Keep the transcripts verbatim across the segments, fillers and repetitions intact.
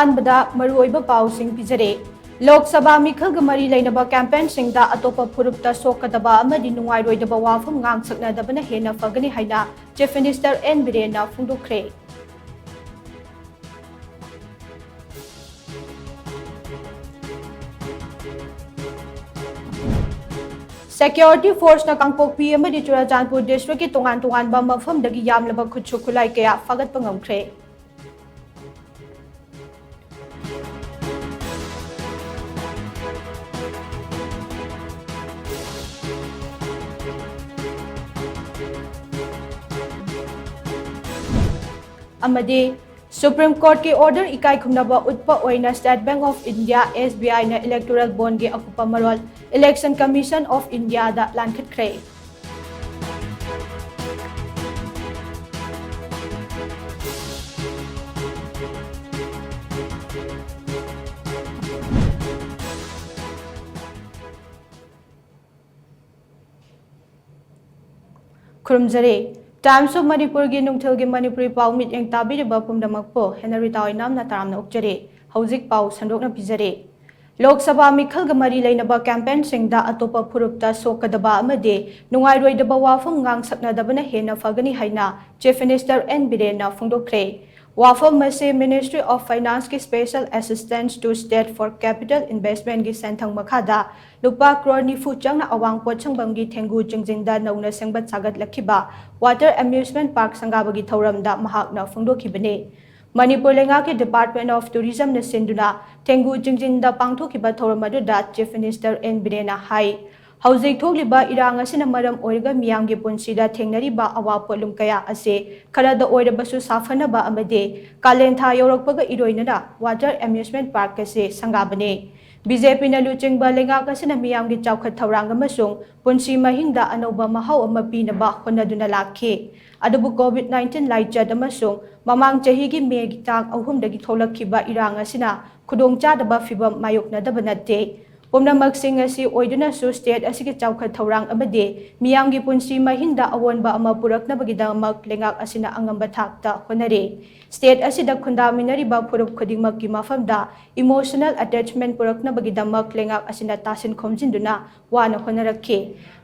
ꯑꯍꯥꯟꯕꯗ ꯃꯔꯨꯑꯣꯏꯕ ꯄꯥꯎꯁꯤꯡ ꯄꯤꯖꯔꯦ꯫ ꯂꯣꯛ ꯁꯚꯥ ꯃꯤꯈꯜꯒ ꯃꯔꯤ ꯂꯩꯅꯕ ꯀꯦꯝꯄꯦꯟꯁꯤꯡꯗ ꯑꯇꯣꯞꯄ ꯐꯨꯔꯨꯞꯇ ꯁꯣꯛꯀꯗꯕ ꯑꯃꯗꯤ ꯅꯨꯡꯉꯥꯏꯔꯣꯏꯗꯕ ꯋꯥꯐꯝ ꯉꯥꯡ ꯁꯛꯅꯗꯕꯅ ꯍꯦꯟꯅ ꯐꯒꯅꯤ ꯍꯥꯏꯅ ꯆꯤꯐ ꯃꯤꯅꯤꯁꯇꯔ ꯑꯦꯟ ꯕꯤꯔꯦꯟꯅ ꯐꯣꯡꯗꯣꯛꯈ꯭ꯔꯦ꯫ ꯁꯦꯀ꯭ꯌꯨꯔꯤꯇꯤ ꯐꯣꯔꯁꯅ ꯀꯥꯡꯄꯣꯛꯄꯤ ꯑꯃꯗꯤ ꯆꯨꯔꯥꯆꯥꯟꯄꯨꯔ ꯗꯤꯁꯇ꯭ꯔꯤꯛꯀꯤ ꯇꯣꯉꯥꯟ ꯇꯣꯉꯥꯟꯕ ꯃꯐꯝꯗꯒꯤ ꯌꯥꯝꯂꯕ ꯈꯨꯠꯁꯨ ꯈꯨꯠꯂꯥꯏ ꯀꯌꯥ ꯐꯥꯒꯠꯄ ꯉꯝꯈ꯭ꯔꯦ꯫ ꯑꯃꯗꯤ ꯁꯨꯄ꯭ꯔꯤꯝ ꯀꯣꯔꯠꯀꯤ ꯑꯣꯔꯗꯔ ꯏꯀꯥꯏ ꯈꯨꯝꯅꯕ ꯎꯠꯄ ꯑꯣꯏꯅ state bank of India, S B ꯑꯥꯏꯅ ꯏꯂꯦꯛꯇꯣꯔꯦꯜ ꯕꯣꯟꯒꯤ ꯑꯀꯨꯞꯄ ꯃꯔꯣꯜ ꯏꯂꯦꯛꯁꯟ ꯀꯃꯤꯁꯟ ꯑꯣꯐ ꯏꯟꯗꯤꯌꯥꯗ ꯂꯥꯟꯈꯠꯈ꯭ꯔꯦ꯫ ꯈꯨꯔꯨꯝꯖꯔꯤ꯫ Times of ꯃꯅꯤꯄꯨꯔꯒꯤ ꯅꯨꯡꯊꯤꯜꯒꯤ ꯃꯅꯤꯄꯨꯔꯤ ꯄꯥꯎ ꯃꯤꯠꯌꯦꯡ ꯇꯥꯕꯤꯔꯤꯕ ꯄꯨꯝꯅꯃꯛꯄꯨ ꯍꯦꯅꯔꯤꯇꯥ ꯑꯣꯏꯅꯥꯝꯅ ꯇꯔꯥꯝꯅ ꯑꯣꯛꯆꯔꯤ꯫ ꯍꯧꯖꯤꯛ ꯄꯥꯎ ꯁꯟꯗꯣꯛꯅ ꯄꯤꯖꯔꯤ꯫ ꯂꯣꯛ ꯁꯚꯥ ꯃꯤꯈꯜꯒ ꯃꯔꯤ ꯂꯩꯅꯕ ꯀꯦꯝꯄꯦꯟꯁꯤꯡꯗ ꯑꯇꯣꯞꯄ ꯐꯨꯔꯨꯞꯇ ꯁꯣꯛꯀꯗꯕ ꯑꯃꯗꯤ ꯅꯨꯡꯉꯥꯏꯔꯣꯏꯗꯕ ꯋꯥꯐꯝ ꯉꯥꯡ ꯁꯛꯅꯗꯕꯅ ꯍꯦꯟꯅ ꯐꯒꯅꯤ ꯍꯥꯏꯅ ꯆꯤꯐ ꯃꯤꯅꯤꯁꯇꯔ ꯑꯦꯟ ꯕꯤꯔꯦꯟꯅ ꯐꯣꯡꯗꯣꯛꯈ꯭ꯔꯦ꯫ ꯋꯥꯐꯝ ꯑꯁꯤ ꯃꯤꯅꯤꯁꯇ꯭ꯔꯤ ꯑꯣꯐ ꯐꯥꯏꯅꯥꯟꯁꯀꯤ Special Assistant to State for Capital Investmentꯀꯤ ꯁꯦꯟꯊꯪ ꯃꯈꯥꯗ ꯂꯨꯄꯥ ꯀ꯭ꯔꯣꯔ ꯅꯤꯐꯨ ꯆꯪꯅ ꯑꯋꯥꯡ ꯄꯣꯠꯁꯪꯕꯝꯒꯤ ꯊꯦꯡꯒꯨ ꯆꯤꯡꯖꯤꯟꯗ ꯅꯧꯅ ꯁꯦꯝꯒꯠ ꯁꯥꯒꯠꯂꯛꯈꯤꯕ ꯋꯥꯇꯔ ꯑꯦꯃ꯭ꯌꯨꯁꯃꯦꯟ ꯄꯥꯔꯛ ꯁꯪꯒꯥꯕꯒꯤ ꯊꯧꯔꯝꯗ ꯃꯍꯥꯛꯅ ꯐꯣꯡꯗꯣꯛꯈꯤꯕꯅꯤ꯫ ꯃꯅꯤꯄꯨꯔ ꯂꯩꯉꯥꯛꯀꯤ Department of Tourismꯅ ꯁꯤꯟꯗꯨꯅ ꯊꯦꯡꯒꯨ ꯆꯤꯡꯖꯤꯟꯗ ꯄꯥꯡꯊꯣꯛꯈꯤꯕ ꯊꯧꯔꯝ ꯑꯗꯨꯗ ꯆꯤꯐ ꯃꯤꯅꯤꯁꯇꯔ ꯑꯦꯟ ꯕꯤꯔꯦꯟꯅ ꯍꯥꯏ, ꯍꯧꯖꯤꯛ ꯊꯣꯛꯂꯤꯕ ꯏꯔꯥꯡ ꯑꯁꯤꯅ ꯃꯔꯝ ꯑꯣꯏꯔꯒ ꯃꯤꯌꯥꯝꯒꯤ ꯄꯨꯟꯁꯤꯗ ꯊꯦꯡꯅꯔꯤꯕ ꯑꯋꯥ ꯄꯣꯠꯂꯨꯝ ꯀꯌꯥ ꯑꯁꯤ ꯈꯔꯗ ꯑꯣꯏꯔꯕꯁꯨ ꯁꯥꯐꯅꯕ ꯑꯃꯗꯤ ꯀꯥꯂꯦꯟ ꯊꯥ ꯌꯧꯔꯛꯄꯒ ꯏꯔꯣꯏꯅꯅ ꯋꯥꯇꯔ ꯑꯦꯃ꯭ꯌꯨꯁꯃꯦꯟ ꯄꯥꯔꯛ ꯑꯁꯤ ꯁꯪꯒꯥꯕꯅꯤ꯫ ꯕꯤ ꯖꯦ ꯄꯤꯅ ꯂꯨꯆꯤꯡꯕ ꯂꯩꯉꯥꯛ ꯑꯁꯤꯅ ꯃꯤꯌꯥꯝꯒꯤ ꯆꯥꯎꯈꯠ ꯊꯧꯔꯥꯡ ꯑꯃꯁꯨꯡ ꯄꯨꯟꯁꯤ ꯃꯍꯤꯡꯗ ꯑꯅꯧꯕ ꯃꯍꯥꯎ ꯑꯃ ꯄꯤꯅꯕ ꯍꯣꯠꯅꯗꯨꯅ ꯂꯥꯛꯈꯤ꯫ ꯑꯗꯨꯕꯨ ꯀꯣꯚꯤꯗ ꯅꯥꯏꯟꯇꯤꯟ ꯂꯥꯏꯆꯠ ꯑꯃꯁꯨꯡ ꯃꯃꯥꯡ ꯆꯍꯤꯒꯤ ꯃꯦꯒꯤ ꯇꯥꯡ ꯑꯍꯨꯝꯗꯒꯤ ꯊꯣꯛꯂꯛꯈꯤꯕ ꯏꯔꯥꯡ ꯑꯁꯤꯅ ꯈꯨꯗꯣꯡꯆꯥꯗꯕ ꯐꯤꯚꯝ ꯃꯥꯌꯣꯛꯅꯗꯕ ꯅꯠꯇꯦ꯫ ꯄꯨꯝꯅꯃꯛꯁꯤꯡ ꯑꯁꯤ ꯑꯣꯏꯗꯨꯅꯁꯨ state ꯑꯁꯤꯒꯤ ꯆꯥꯎꯈꯠ ꯊꯧꯔꯥꯡ ꯑꯃꯗꯤ ꯃꯤꯌꯥꯝꯒꯤ ꯄꯨꯟꯁꯤ ꯃꯍꯤꯡꯗ ꯑꯑꯣꯟꯕ ꯑꯃ ꯄꯨꯔꯛꯅꯕꯒꯤꯗꯃꯛ ꯂꯩꯉꯥꯛ ꯑꯁꯤꯅ ꯑꯉꯝꯕ ꯊꯥꯛꯇ ꯍꯣꯠꯅꯔꯤ꯫ State ꯑꯁꯤꯗ ꯈꯨꯟꯗꯥꯃꯤꯟꯅꯔꯤꯕ ꯐꯨꯔꯨꯞ ꯈꯨꯗꯤꯡꯃꯛꯀꯤ ꯃꯐꯝꯗ emotional attachment ꯄꯨꯔꯛꯅꯕꯒꯤꯗꯃꯛ ꯂꯩꯉꯥꯛ ꯑꯁꯤꯅ ꯇꯥꯁꯤꯟ ꯈꯣꯝꯖꯤꯟꯗꯨꯅ ꯋꯥꯅ ꯍꯣꯠꯅꯔꯛꯈꯤ꯫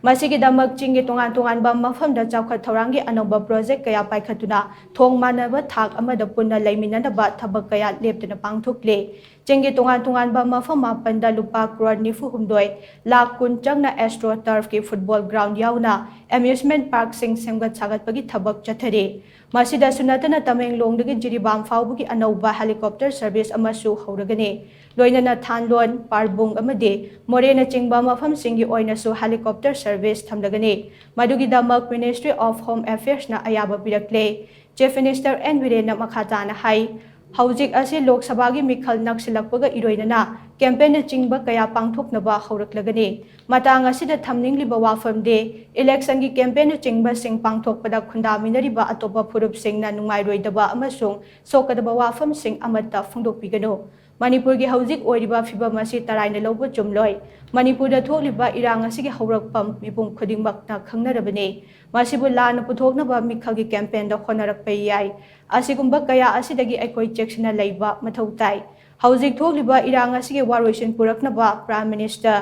ꯃꯁꯤꯒꯤꯗꯃꯛ ꯆꯤꯡꯒꯤ ꯇꯣꯉꯥꯟ ꯇꯣꯉꯥꯟꯕ ꯃꯐꯝꯗ ꯆꯥꯎꯈꯠ ꯊꯧꯔꯥꯡꯒꯤ ꯑꯅꯧꯕ project ꯀꯌꯥ ꯄꯥꯏꯈꯠꯇꯨꯅ ꯊꯣꯡ ꯃꯥꯟꯅꯕ ꯊꯥꯛ ꯑꯃꯗ ꯄꯨꯟꯅ ꯂꯩꯃꯤꯟꯅꯅꯕ ꯊꯕꯛ ꯀꯌꯥ ꯂꯦꯞꯇꯅ ꯄꯥꯡꯊꯣꯛꯂꯦ꯫ ꯆꯤꯡꯒꯤ ꯇꯣꯉꯥꯟ ꯇꯣꯉꯥꯟꯕ ꯃꯐꯝ ꯃꯥꯄꯟꯗ ꯂꯨꯄꯥ ꯀ꯭ꯔꯣꯔ ꯅꯤꯐꯨ ꯍꯨꯝꯗꯣꯏ ꯂꯥꯈ ꯀꯨꯟ ꯆꯪꯅ AstroTurfꯀꯤ football ground ꯌꯥꯎꯅ amusement parkꯁꯤꯡ ꯁꯦꯝꯒꯠ ꯁꯥꯒꯠꯄꯒꯤ ꯊꯕꯛ ꯆꯠꯊꯔꯤ꯫ ꯃꯁꯤꯗꯁꯨ ꯅꯠꯇꯅ ꯇꯃꯦꯡꯂꯣꯡꯗꯒꯤ ꯖꯤꯔꯤꯕꯥꯝ ꯐꯥꯎꯕꯒꯤ ꯑꯅꯧꯕ helicopter service ꯑꯃꯁꯨ ꯍꯧꯔꯒꯅꯤ꯫ ꯂꯣꯏꯅꯅ ꯊꯥꯟꯂꯣꯟ, ꯄꯥꯔꯕꯨꯡ ꯑꯃꯗꯤ ꯃꯣꯔꯦꯅꯆꯤꯡꯕ ꯃꯐꯝꯁꯤꯡꯒꯤ ꯑꯣꯏꯅꯁꯨ helicopter service ꯊꯝꯂꯒꯅꯤ꯫ ꯃꯗꯨꯒꯤꯗꯃꯛ Ministry of Home Affairsꯅ ꯑꯌꯥꯕ ꯄꯤꯔꯛꯂꯦ꯫ Chief Minister N ꯕꯤꯔꯦꯟꯅ ꯃꯈꯥ ꯇꯥꯅ ꯍꯥꯏ, ꯍꯧꯖꯤꯛ ꯑꯁꯤ ꯂꯣꯛ ꯁꯚꯥꯒꯤ ꯃꯤꯈꯜ ꯅꯛꯁꯤꯜꯂꯛꯄꯒ ꯏꯔꯣꯏꯅꯅ campaignꯅꯆꯤꯡꯕ ꯀꯌꯥ ꯄꯥꯡꯊꯣꯛꯅꯕ ꯍꯧꯔꯛꯂꯒꯅꯤ꯫ ꯃꯇꯥꯡ ꯑꯁꯤꯗ ꯊꯝꯅꯤꯡꯂꯤꯕ ꯋꯥꯐꯝꯗꯤ, electionꯒꯤ campaignꯅꯆꯤꯡꯕꯁꯤꯡ ꯄꯥꯡꯊꯣꯛꯄꯗ ꯈꯨꯟꯗꯥꯃꯤꯟꯅꯔꯤꯕ ꯑꯇꯣꯞꯄ ꯐꯨꯔꯨꯞꯁꯤꯡꯅ ꯅꯨꯡꯉꯥꯏꯔꯣꯏꯗꯕ ꯑꯃꯁꯨꯡ ꯁꯣꯛꯀꯗꯕ ꯋꯥꯐꯝꯁꯤꯡ ꯑꯃꯠꯇ ꯐꯣꯡꯗꯣꯛꯄꯤꯒꯅꯨ꯫ ꯃꯅꯤꯄꯨꯔꯒꯤ ꯍꯧꯖꯤꯛ ꯑꯣꯏꯔꯤꯕ ꯐꯤꯚꯝ ꯑꯁꯤ ꯇꯔꯥꯏꯅ ꯂꯧꯕ ꯆꯨꯝꯂꯣꯏ꯫ ꯃꯅꯤꯄꯨꯔꯗ ꯊꯣꯛꯂꯤꯕ ꯏꯔꯥꯡ ꯑꯁꯤꯒꯤ ꯍꯧꯔꯛꯐꯝ ꯃꯤꯄꯨꯝ ꯈꯨꯗꯤꯡꯃꯛꯅ ꯈꯪꯅꯔꯕꯅꯤ꯫ ꯃꯁꯤꯕꯨ ꯂꯥꯟꯅ ꯄꯨꯊꯣꯛꯅꯕ ꯃꯤꯈꯜꯒꯤ campaignꯗ ꯍꯣꯠꯅꯔꯛꯄ ꯌꯥꯏ꯫ ꯑꯁꯤꯒꯨꯝꯕ ꯀꯌꯥ ꯑꯁꯤꯗꯒꯤ ꯑꯩꯈꯣꯏ ꯆꯦꯛꯁꯤꯟꯅ ꯂꯩꯕ ꯃꯊꯧ ꯇꯥꯏ꯫ ꯍꯧꯖꯤꯛ ꯊꯣꯛꯂꯤꯕ ꯏꯔꯥꯡ ꯑꯁꯤꯒꯤ ꯋꯥꯔꯣꯏꯁꯤꯟ ꯄꯨꯔꯛꯅꯕ Prime Minister,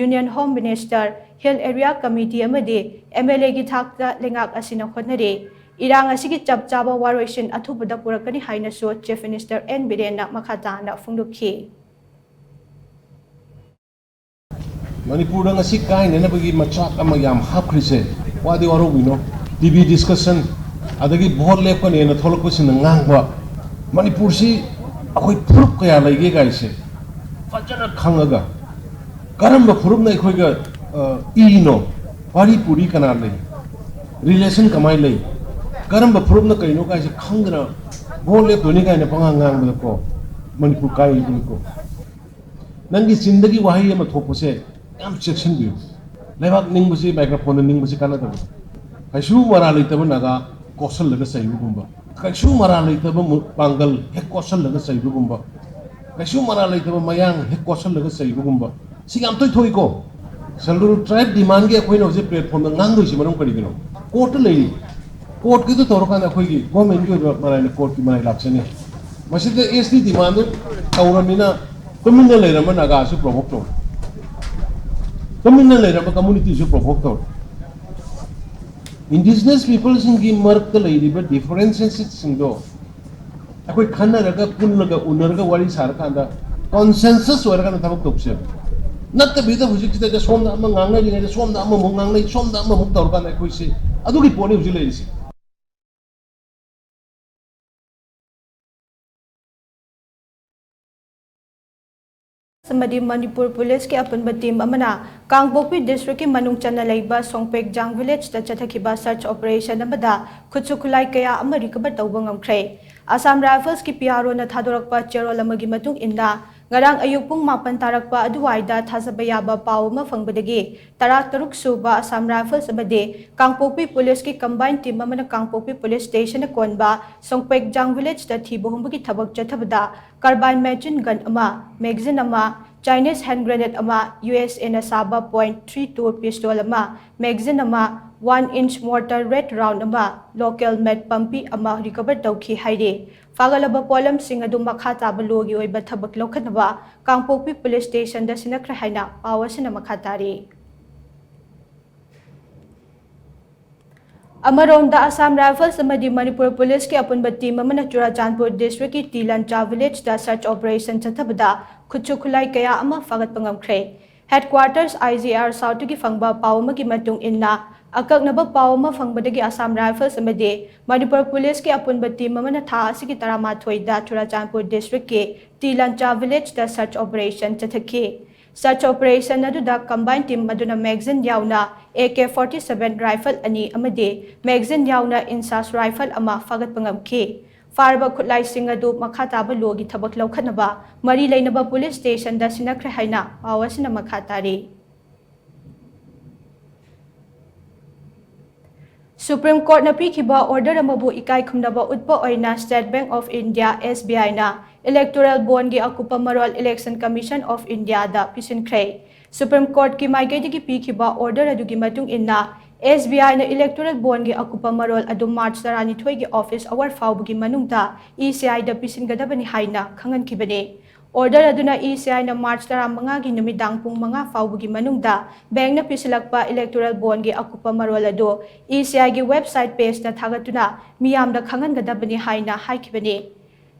Union Home Minister, Hill Area Committee ꯑꯃꯗꯤ MLAꯒꯤ ꯊꯥꯛꯇ ꯂꯩꯉꯥꯛ ꯑꯁꯤꯅ ꯍꯣꯠꯅꯔꯤ꯫ ꯏꯔꯥꯡ ꯑꯁꯤꯒꯤ ꯆꯞ ꯆꯥꯕ ꯋꯥꯔꯣꯏꯁꯤꯟ ꯑꯊꯨꯕꯗ ꯄꯨꯔꯛꯀꯅꯤ ꯍꯥꯏꯅꯁꯨ Chief Minister N ꯕꯤꯔꯦꯟꯅ ꯃꯈꯥ ꯇꯥꯅ ꯐꯣꯡꯗꯣꯛꯈꯤ꯫ ꯃꯅꯤꯄꯨꯔꯗ ꯉꯁꯤ ꯀꯥꯏꯅꯅꯕꯒꯤ ꯃꯆꯥꯛ ꯑꯃ ꯌꯥꯝ ꯍꯥꯞꯈ꯭ꯔꯤꯁꯦ ꯋꯥꯗꯤ ꯋꯥꯔꯧꯕꯤꯅꯣ꯫ TV discussion, ꯑꯗꯒꯤ vote ꯂꯦꯞꯀꯅꯦꯅ ꯊꯣꯛꯂꯛꯄꯁꯤꯡꯅ ꯉꯥꯡꯕ, ꯃꯅꯤꯄꯨꯔꯁꯤ ꯑꯩꯈꯣꯏ ꯐꯨꯔꯨꯞ ꯀꯌꯥ ꯂꯩꯒꯦ ꯀꯥꯏꯁꯦ ꯐꯖꯅ ꯈꯪꯉꯒ, ꯀꯔꯝꯕ ꯐꯨꯔꯨꯞꯅ ꯑꯩꯈꯣꯏꯒ, ꯑ, ꯏꯅꯣ, ꯄꯥꯔꯤ ꯄꯨꯔꯤ ꯀꯅꯥ ꯂꯩ, relation ꯀꯃꯥꯏꯅ ꯂꯩ, ꯀꯔꯝꯕ ꯐꯨꯔꯨꯞꯅ ꯀꯩꯅꯣ ꯀꯥꯏꯁꯦ ꯈꯪꯗꯅ vote ꯂꯦꯞꯇꯣꯏꯅꯤ ꯀꯥꯏꯅ ꯄꯉꯥꯡ ꯉꯥꯡꯕꯗꯀꯣ ꯃꯅꯤꯄꯨꯔ ꯀꯥꯏꯔꯤꯕꯅꯤꯀꯣ꯫ ꯅꯪꯒꯤ ꯆꯤꯟꯗꯒꯤ ꯋꯥꯍꯩ ꯑꯃ ꯊꯣꯛꯄꯁꯦ ꯌꯥꯝ ꯆꯦꯛꯁꯤꯟꯕꯤꯌꯨ꯫ ꯂꯩꯕꯥꯛ ꯅꯤꯡꯕꯁꯤ microphoneꯗ ꯅꯤꯡꯕꯁꯤ ꯀꯥꯟꯅꯗꯕꯅꯤ꯫ ꯀꯩꯁꯨ ꯃꯔꯥ ꯂꯩꯇꯕ ꯅꯥꯒꯥ ꯀꯣꯠꯁꯜꯂꯒ ꯆꯩꯕꯒꯨꯝꯕ, ꯀꯩꯁꯨ ꯃꯔꯥ ꯂꯩꯇꯕ ꯃꯨ-, ꯄꯥꯡꯒꯜ ꯍꯦꯛ ꯀꯣꯠꯁꯜꯂꯒ ꯆꯩꯕꯒꯨꯝꯕ, ꯀꯩꯁꯨ ꯃꯔꯥ ꯂꯩꯇꯕ ꯃꯌꯥꯡ ꯍꯦꯛ ꯀꯣꯠꯁꯜꯂꯒ ꯆꯩꯕꯒꯨꯝꯕ, ꯁꯤ ꯌꯥꯝ ꯇꯣꯏ ꯊꯣꯛꯏꯀꯣ꯫ Scheduled tribe demandꯒꯤ ꯑꯩꯈꯣꯏꯅ ꯍꯧꯖꯤꯛ platformꯗ ꯉꯥꯡꯗꯣꯏꯁꯤ ꯃꯔꯝ ꯀꯔꯤꯒꯤꯅꯣ? Courtꯇ ꯂꯩꯔꯤ꯫ Courtꯀꯤꯗꯨ ꯇꯧꯔꯀꯥꯟꯗ ꯑꯩꯈꯣꯏꯒꯤ governmentꯀꯤ ꯑꯣꯏꯕ ꯃꯔꯥꯏꯅ courtꯀꯤ ꯃꯔꯥꯏ ꯂꯥꯛꯆꯅꯤ꯫ ꯃꯁꯤꯗ ST demandꯗꯨ ꯇꯧꯔꯕꯅꯤꯅ ꯇꯨꯃꯤꯟꯅ ꯂꯩꯔꯝꯕ ꯅꯥꯒꯥꯁꯨ provoke ꯇꯧꯔꯦ, ꯇꯨꯃꯤꯟꯅ ꯂꯩꯔꯝꯕ communityꯁꯨ provoke ꯇꯧꯔꯦ꯫ Indigenous peopleꯁꯤꯡꯒꯤ ꯃꯔꯛꯇ ꯂꯩꯔꯤꯕ differences ꯁꯤꯡꯗꯣ ꯑꯩꯈꯣꯏ ꯈꯟꯅꯔꯒ, ꯄꯨꯜꯂꯒ, ꯎꯅꯔꯒ ꯋꯥꯔꯤ ꯁꯥꯔꯀꯥꯟꯗ consensus ꯑꯣꯏꯔꯀꯥꯟꯗ ꯊꯕꯛ ꯇꯧꯁꯦꯕ꯫ ꯅꯠꯇꯕꯤꯗ ꯍꯧꯖꯤꯛꯁꯤꯗ ꯁꯣꯝꯗ ꯑꯃ ꯉꯥꯡꯅꯔꯤꯉꯩꯗ ꯁꯣꯝꯗ ꯑꯃꯃꯨꯛ ꯉꯥꯡꯅꯩ, ꯁꯣꯝꯗ ꯑꯃꯃꯨꯛ ꯇꯧꯔꯀꯥꯟꯗ ꯑꯩꯈꯣꯏꯁꯤ ꯑꯗꯨꯒꯤ ꯄꯣꯠꯅꯤ ꯍꯧꯖꯤꯛ ꯂꯩꯔꯤꯁꯦ꯫ ꯑꯃꯗꯤ ꯃꯅꯤꯄꯨꯔ ꯄꯨꯂꯤꯁꯀꯤ ꯑꯄꯨꯟꯕ ꯇꯤꯝ ꯑꯃꯅ ꯀꯥꯡꯄꯣꯛꯄꯤ ꯗꯤꯁꯇ꯭ꯔꯤꯛꯀꯤ ꯃꯅꯨꯡ ꯆꯟꯅ ꯂꯩꯕ ꯁꯣꯡꯄꯦꯛꯖꯥꯡ ꯚꯤꯂꯦꯖꯇ ꯆꯠꯊꯈꯤꯕ ꯁꯔꯆ ꯑꯣꯄꯔꯦꯁꯟ ꯑꯃꯗ ꯈꯨꯠꯁꯨ ꯈꯨꯠꯂꯥꯏ ꯀꯌꯥ ꯑꯃ ꯔꯤꯀꯚꯔ ꯇꯧꯕ ꯉꯝꯈ꯭ꯔꯦ꯫ ꯑꯁꯥꯝ ꯔꯥꯏꯐꯜꯁꯀꯤ ꯄꯤ ꯑꯥꯔ ꯑꯣꯅ ꯊꯥꯗꯣꯔꯛꯄ ꯆꯦꯔꯣꯜ ꯑꯃꯒꯤ ꯃꯇꯨꯡ ꯏꯟꯅ, ꯉꯔꯥꯡ ꯑꯌꯨꯛ ꯄꯨꯡ ꯃꯥꯄꯟ ꯇꯥꯔꯛꯄ ꯑꯗꯨꯋꯥꯏꯗ ꯊꯥꯖꯕ ꯌꯥꯕ ꯄꯥꯎ ꯑꯃ ꯐꯪꯕꯗꯒꯤ ꯇꯔꯥꯇꯔꯨꯛ ꯁꯨꯕ ꯑꯁꯥꯝ ꯔꯥꯏꯐꯜꯁ ꯑꯃꯗꯤ ꯀꯥꯡꯄꯣꯛꯄꯤ ꯄꯨꯂꯤꯁꯀꯤ ꯀꯝꯕꯥꯏꯟ ꯇꯤꯝ ꯑꯃꯅ ꯀꯥꯡꯄꯣꯛꯄꯤ ꯄꯨꯂꯤꯁ ꯁ꯭ꯇꯦꯁꯟꯗ ꯀꯣꯟꯕ ꯁꯣꯡꯄꯦꯛꯖꯥꯡ ꯚꯤꯂꯦꯖꯇ ꯊꯤꯕ ꯍꯨꯝꯕꯒꯤ ꯊꯕꯛ ꯆꯠꯊꯕꯗ carbine machine gun ꯑꯃ, magazine ꯑꯃ, Chinese hand grenade ꯑꯃ, ꯌꯨ ꯑꯦꯁ ꯑꯦꯅ ꯁꯥꯕ point three two pistol ꯑꯃ, magazine ꯑꯃ, one inch mortar red round ꯑꯃ, local made ꯄꯝꯄꯤ ꯑꯃ recover ꯇꯧꯈꯤ ꯍꯥꯏꯔꯤ꯫ ꯐꯥꯒꯠꯂꯕ ꯄꯣꯠꯂꯝꯁꯤꯡ ꯑꯗꯨ ꯃꯈꯥ ꯇꯥꯕ ꯂꯣꯒꯤ ꯑꯣꯏꯕ ꯊꯕꯛ ꯂꯧꯈꯠꯅꯕ ꯀꯥꯡꯄꯣꯛꯄꯤ ꯄꯨꯂꯤꯁ ꯁ꯭ꯇꯦꯁꯟꯗ ꯁꯤꯟꯅꯈ꯭ꯔꯦ ꯍꯥꯏꯅ ꯄꯥꯎ ꯑꯁꯤꯅ ꯃꯈꯥ ꯇꯥꯔꯤ꯫ ꯑꯃꯔꯣꯝꯗ, ꯑꯁꯥꯝ ꯔꯥꯏꯐꯜꯁ ꯑꯃꯗꯤ ꯃꯅꯤꯄꯨꯔ ꯄꯨꯂꯤꯁꯀꯤ ꯑꯄꯨꯟꯕ ꯇꯤꯝ ꯑꯃꯅ ꯆꯨꯔꯥꯆꯥꯟꯄꯨꯔ ꯗꯤꯁꯇ꯭ꯔꯤꯛꯀꯤ ꯇꯤ ꯂꯟꯆꯥ ꯚꯤꯂꯦꯖꯇ ꯁꯔꯆ ꯑꯣꯄꯔꯦꯁꯟ ꯆꯠꯊꯕꯗ ꯈꯨꯠꯁꯨ ꯈꯨꯠꯂꯥꯏ ꯀꯌꯥ ꯑꯃ ꯐꯥꯒꯠꯄ ꯉꯝꯈ꯭ꯔꯦ꯫ ꯍꯦꯗꯀ꯭ꯋꯥꯔꯇꯔꯁ ꯑꯥꯏ ꯖꯤ ꯑꯥꯔ ꯁꯥꯎꯠꯇꯒꯤ ꯐꯪꯕ ꯄꯥꯎ ꯑꯃꯒꯤ ꯃꯇꯨꯡ ꯏꯟꯅ, ꯑꯀꯛꯅꯕ ꯄꯥꯎ ꯑꯃ ꯐꯪꯕꯗꯒꯤ ꯑꯁꯥꯝ ꯔꯥꯏꯐꯜꯁ ꯑꯃꯗꯤ ꯃꯅꯤꯄꯨꯔ ꯄꯨꯂꯤꯁꯀꯤ ꯑꯄꯨꯟꯕ ꯇꯤꯝ ꯑꯃꯅ ꯊꯥ ꯑꯁꯤꯒꯤ ꯇꯔꯥꯃꯥꯊꯣꯏꯗ ꯆꯨꯔꯥꯆꯥꯟꯄꯨꯔ ꯗꯤꯁꯇ꯭ꯔꯤꯛꯀꯤ ꯇꯤ ꯂꯟꯆꯥ ꯚꯤꯂꯦꯖꯇ ꯁꯔꯆ ꯑꯣꯄꯔꯦꯁꯟ ꯆꯠꯊꯈꯤ꯫ ꯁꯔꯆ ꯑꯣꯄꯔꯦꯁꯟ ꯑꯗꯨꯗ ꯀꯝꯕꯥꯏꯟ ꯇꯤꯝ ꯑꯗꯨꯅ ꯃꯦꯒꯥꯖꯤꯟ ꯌꯥꯎꯅ A K forty seven rifle ꯑꯅꯤ ꯑꯃꯗꯤ ꯃꯦꯒꯥꯖꯤꯟ ꯌꯥꯎꯅ ꯏꯟꯁꯥꯁ ꯔꯥꯏꯐꯜ ꯑꯃ ꯐꯥꯒꯠꯄ ꯉꯝꯈꯤ꯫ ꯐꯥꯔꯕ ꯈꯨꯠꯂꯥꯏꯁꯤꯡ ꯑꯗꯨ ꯃꯈꯥ ꯇꯥꯕ ꯂꯣꯒꯤ ꯊꯕꯛ ꯂꯧꯈꯠꯅꯕ ꯃꯔꯤ ꯂꯩꯅꯕ ꯄꯨꯂꯤꯁ ꯁ꯭ꯇꯦꯁꯟꯗ ꯁꯤꯟꯅꯈ꯭ꯔꯦ ꯍꯥꯏꯅ ꯄꯥꯎ ꯑꯁꯤꯅ ꯃꯈꯥ ꯇꯥꯔꯤ꯫ Supreme Courtꯅ ꯄꯤꯈꯤꯕ order ꯑꯃꯕꯨ ꯏꯀꯥꯏ ꯈꯨꯝꯅꯕ ꯎꯠꯄ ꯑꯣꯏꯅ State Bank of India, S B Iꯅ electoral bondꯒꯤ ꯑꯀꯨꯞꯄ ꯃꯔꯣꯜ Election Commission of Indiaꯗ ꯄꯤꯁꯤꯟꯈ꯭ꯔꯦ꯫ Supreme Courtꯀꯤ ꯃꯥꯏꯀꯩꯗꯒꯤ ꯄꯤꯈꯤꯕ order ꯑꯗꯨꯒꯤ ꯃꯇꯨꯡ ꯏꯟꯅ, S B Iꯅ electoral bondꯒꯤ ꯑꯀꯨꯞꯄ ꯃꯔꯣꯜ ꯑꯗꯨ March ꯇꯔꯥꯅꯤꯊꯣꯏꯒꯤ office hour ꯐꯥꯎꯕꯒꯤ ꯃꯅꯨꯡꯗ E C Iꯗ ꯄꯤꯁꯤꯟꯒꯗꯕꯅꯤ ꯍꯥꯏꯅ ꯈꯪꯍꯟꯈꯤꯕꯅꯤ꯫ Order ꯑꯗꯨꯅ E C Iꯅ March ꯇꯔꯥꯃꯉꯥꯒꯤ ꯅꯨꯃꯤꯗꯥꯡ ꯄꯨꯡ ꯃꯉꯥ ꯐꯥꯎꯕꯒꯤ ꯃꯅꯨꯡꯗ bankꯅ ꯄꯤꯁꯤꯜꯂꯛꯄ electoral bondꯒꯤ ꯑꯀꯨꯞꯄ ꯃꯔꯣꯜ ꯑꯗꯨ E C Iꯒꯤ website pageꯇ ꯊꯥꯒꯠꯇꯨꯅ ꯃꯤꯌꯥꯝꯗ ꯈꯪꯍꯟꯒꯗꯕꯅꯤ ꯍꯥꯏꯅ ꯍꯥꯏꯈꯤꯕꯅꯤ꯫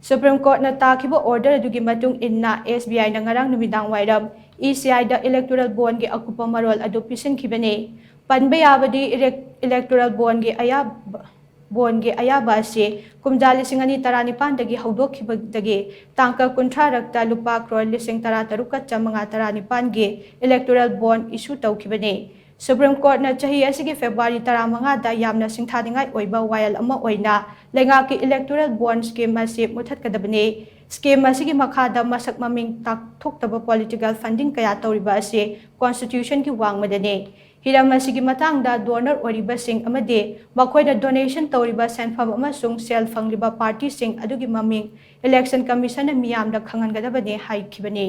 Supreme Courtꯅ ꯇꯥꯈꯤꯕ order ꯑꯗꯨꯒꯤ ꯃꯇꯨꯡ ꯏꯟꯅ, S B Iꯅ ꯉꯔꯥꯡ ꯅꯨꯃꯤꯗꯥꯡ ꯋꯥꯏꯔꯝ E C Iꯗ electoral bondꯒꯤ ꯑꯀꯨꯞꯄ ꯃꯔꯣꯜ ꯑꯗꯨ ꯄꯤꯁꯤꯟꯈꯤꯕꯅꯤ꯫ ꯄꯟꯕ ꯌꯥꯕꯗꯤ, elec-, electoral bondꯒꯤ ꯑꯌꯥꯕ, bondꯒꯤ ꯑꯌꯥꯕ ꯑꯁꯤ ꯀꯨꯝꯖꯥ ꯂꯤꯁꯤꯡ ꯑꯅꯤ ꯇꯔꯥꯅꯤꯄꯥꯟꯗꯒꯤ ꯍꯧꯗꯣꯛꯈꯤꯕꯗꯒꯤ ꯇꯥꯡꯀꯛ ꯀꯨꯟꯊ꯭ꯔꯥ ꯔꯛꯇ ꯂꯨꯄꯥ crore ꯂꯤꯁꯤꯡ ꯇꯔꯥꯇꯔꯨꯛꯀ ꯆꯥꯃꯉꯥ ꯇꯔꯥꯅꯤꯄꯥꯟꯒꯤ electoral bond issue ꯇꯧꯈꯤꯕꯅꯤ꯫ Supreme Courtꯅ ꯆꯍꯤ ꯑꯁꯤꯒꯤ February ꯇꯔꯥꯃꯉꯥꯗ ꯌꯥꯝꯅ ꯁꯤꯡꯊꯥꯅꯤꯡꯉꯥꯏ ꯑꯣꯏꯕ ꯋꯥꯌꯦꯜ ꯑꯃ ꯑꯣꯏꯅ ꯂꯩꯉꯥꯛꯀꯤ electoral bond scheme ꯑꯁꯤ ꯃꯨꯠꯊꯠꯀꯗꯕꯅꯤ꯫ Scheme ꯑꯁꯤꯒꯤ ꯃꯈꯥꯗ ꯃꯁꯛ ꯃꯃꯤꯡ ꯇꯥꯛꯊꯣꯛꯇꯕ political funding ꯀꯌꯥ ꯇꯧꯔꯤꯕ ꯑꯁꯤ constitutionꯒꯤ ꯋꯥꯡꯃꯗꯅꯤ꯫ ꯍꯤꯔꯝ ꯑꯁꯤꯒꯤ ꯃꯇꯥꯡꯗ donor ꯑꯣꯏꯔꯤꯕꯁꯤꯡ ꯑꯃꯗꯤ ꯃꯈꯣꯏꯅ donation ꯇꯧꯔꯤꯕ ꯁꯦꯟꯐꯝ ꯑꯃꯁꯨꯡ ꯁꯦꯜ ꯐꯪꯂꯤꯕ partyꯁꯤꯡ ꯑꯗꯨꯒꯤ ꯃꯃꯤꯡ Election Commissionꯅ ꯃꯤꯌꯥꯝꯗ ꯈꯪꯍꯟꯒꯗꯕꯅꯤ ꯍꯥꯏꯈꯤꯕꯅꯤ꯫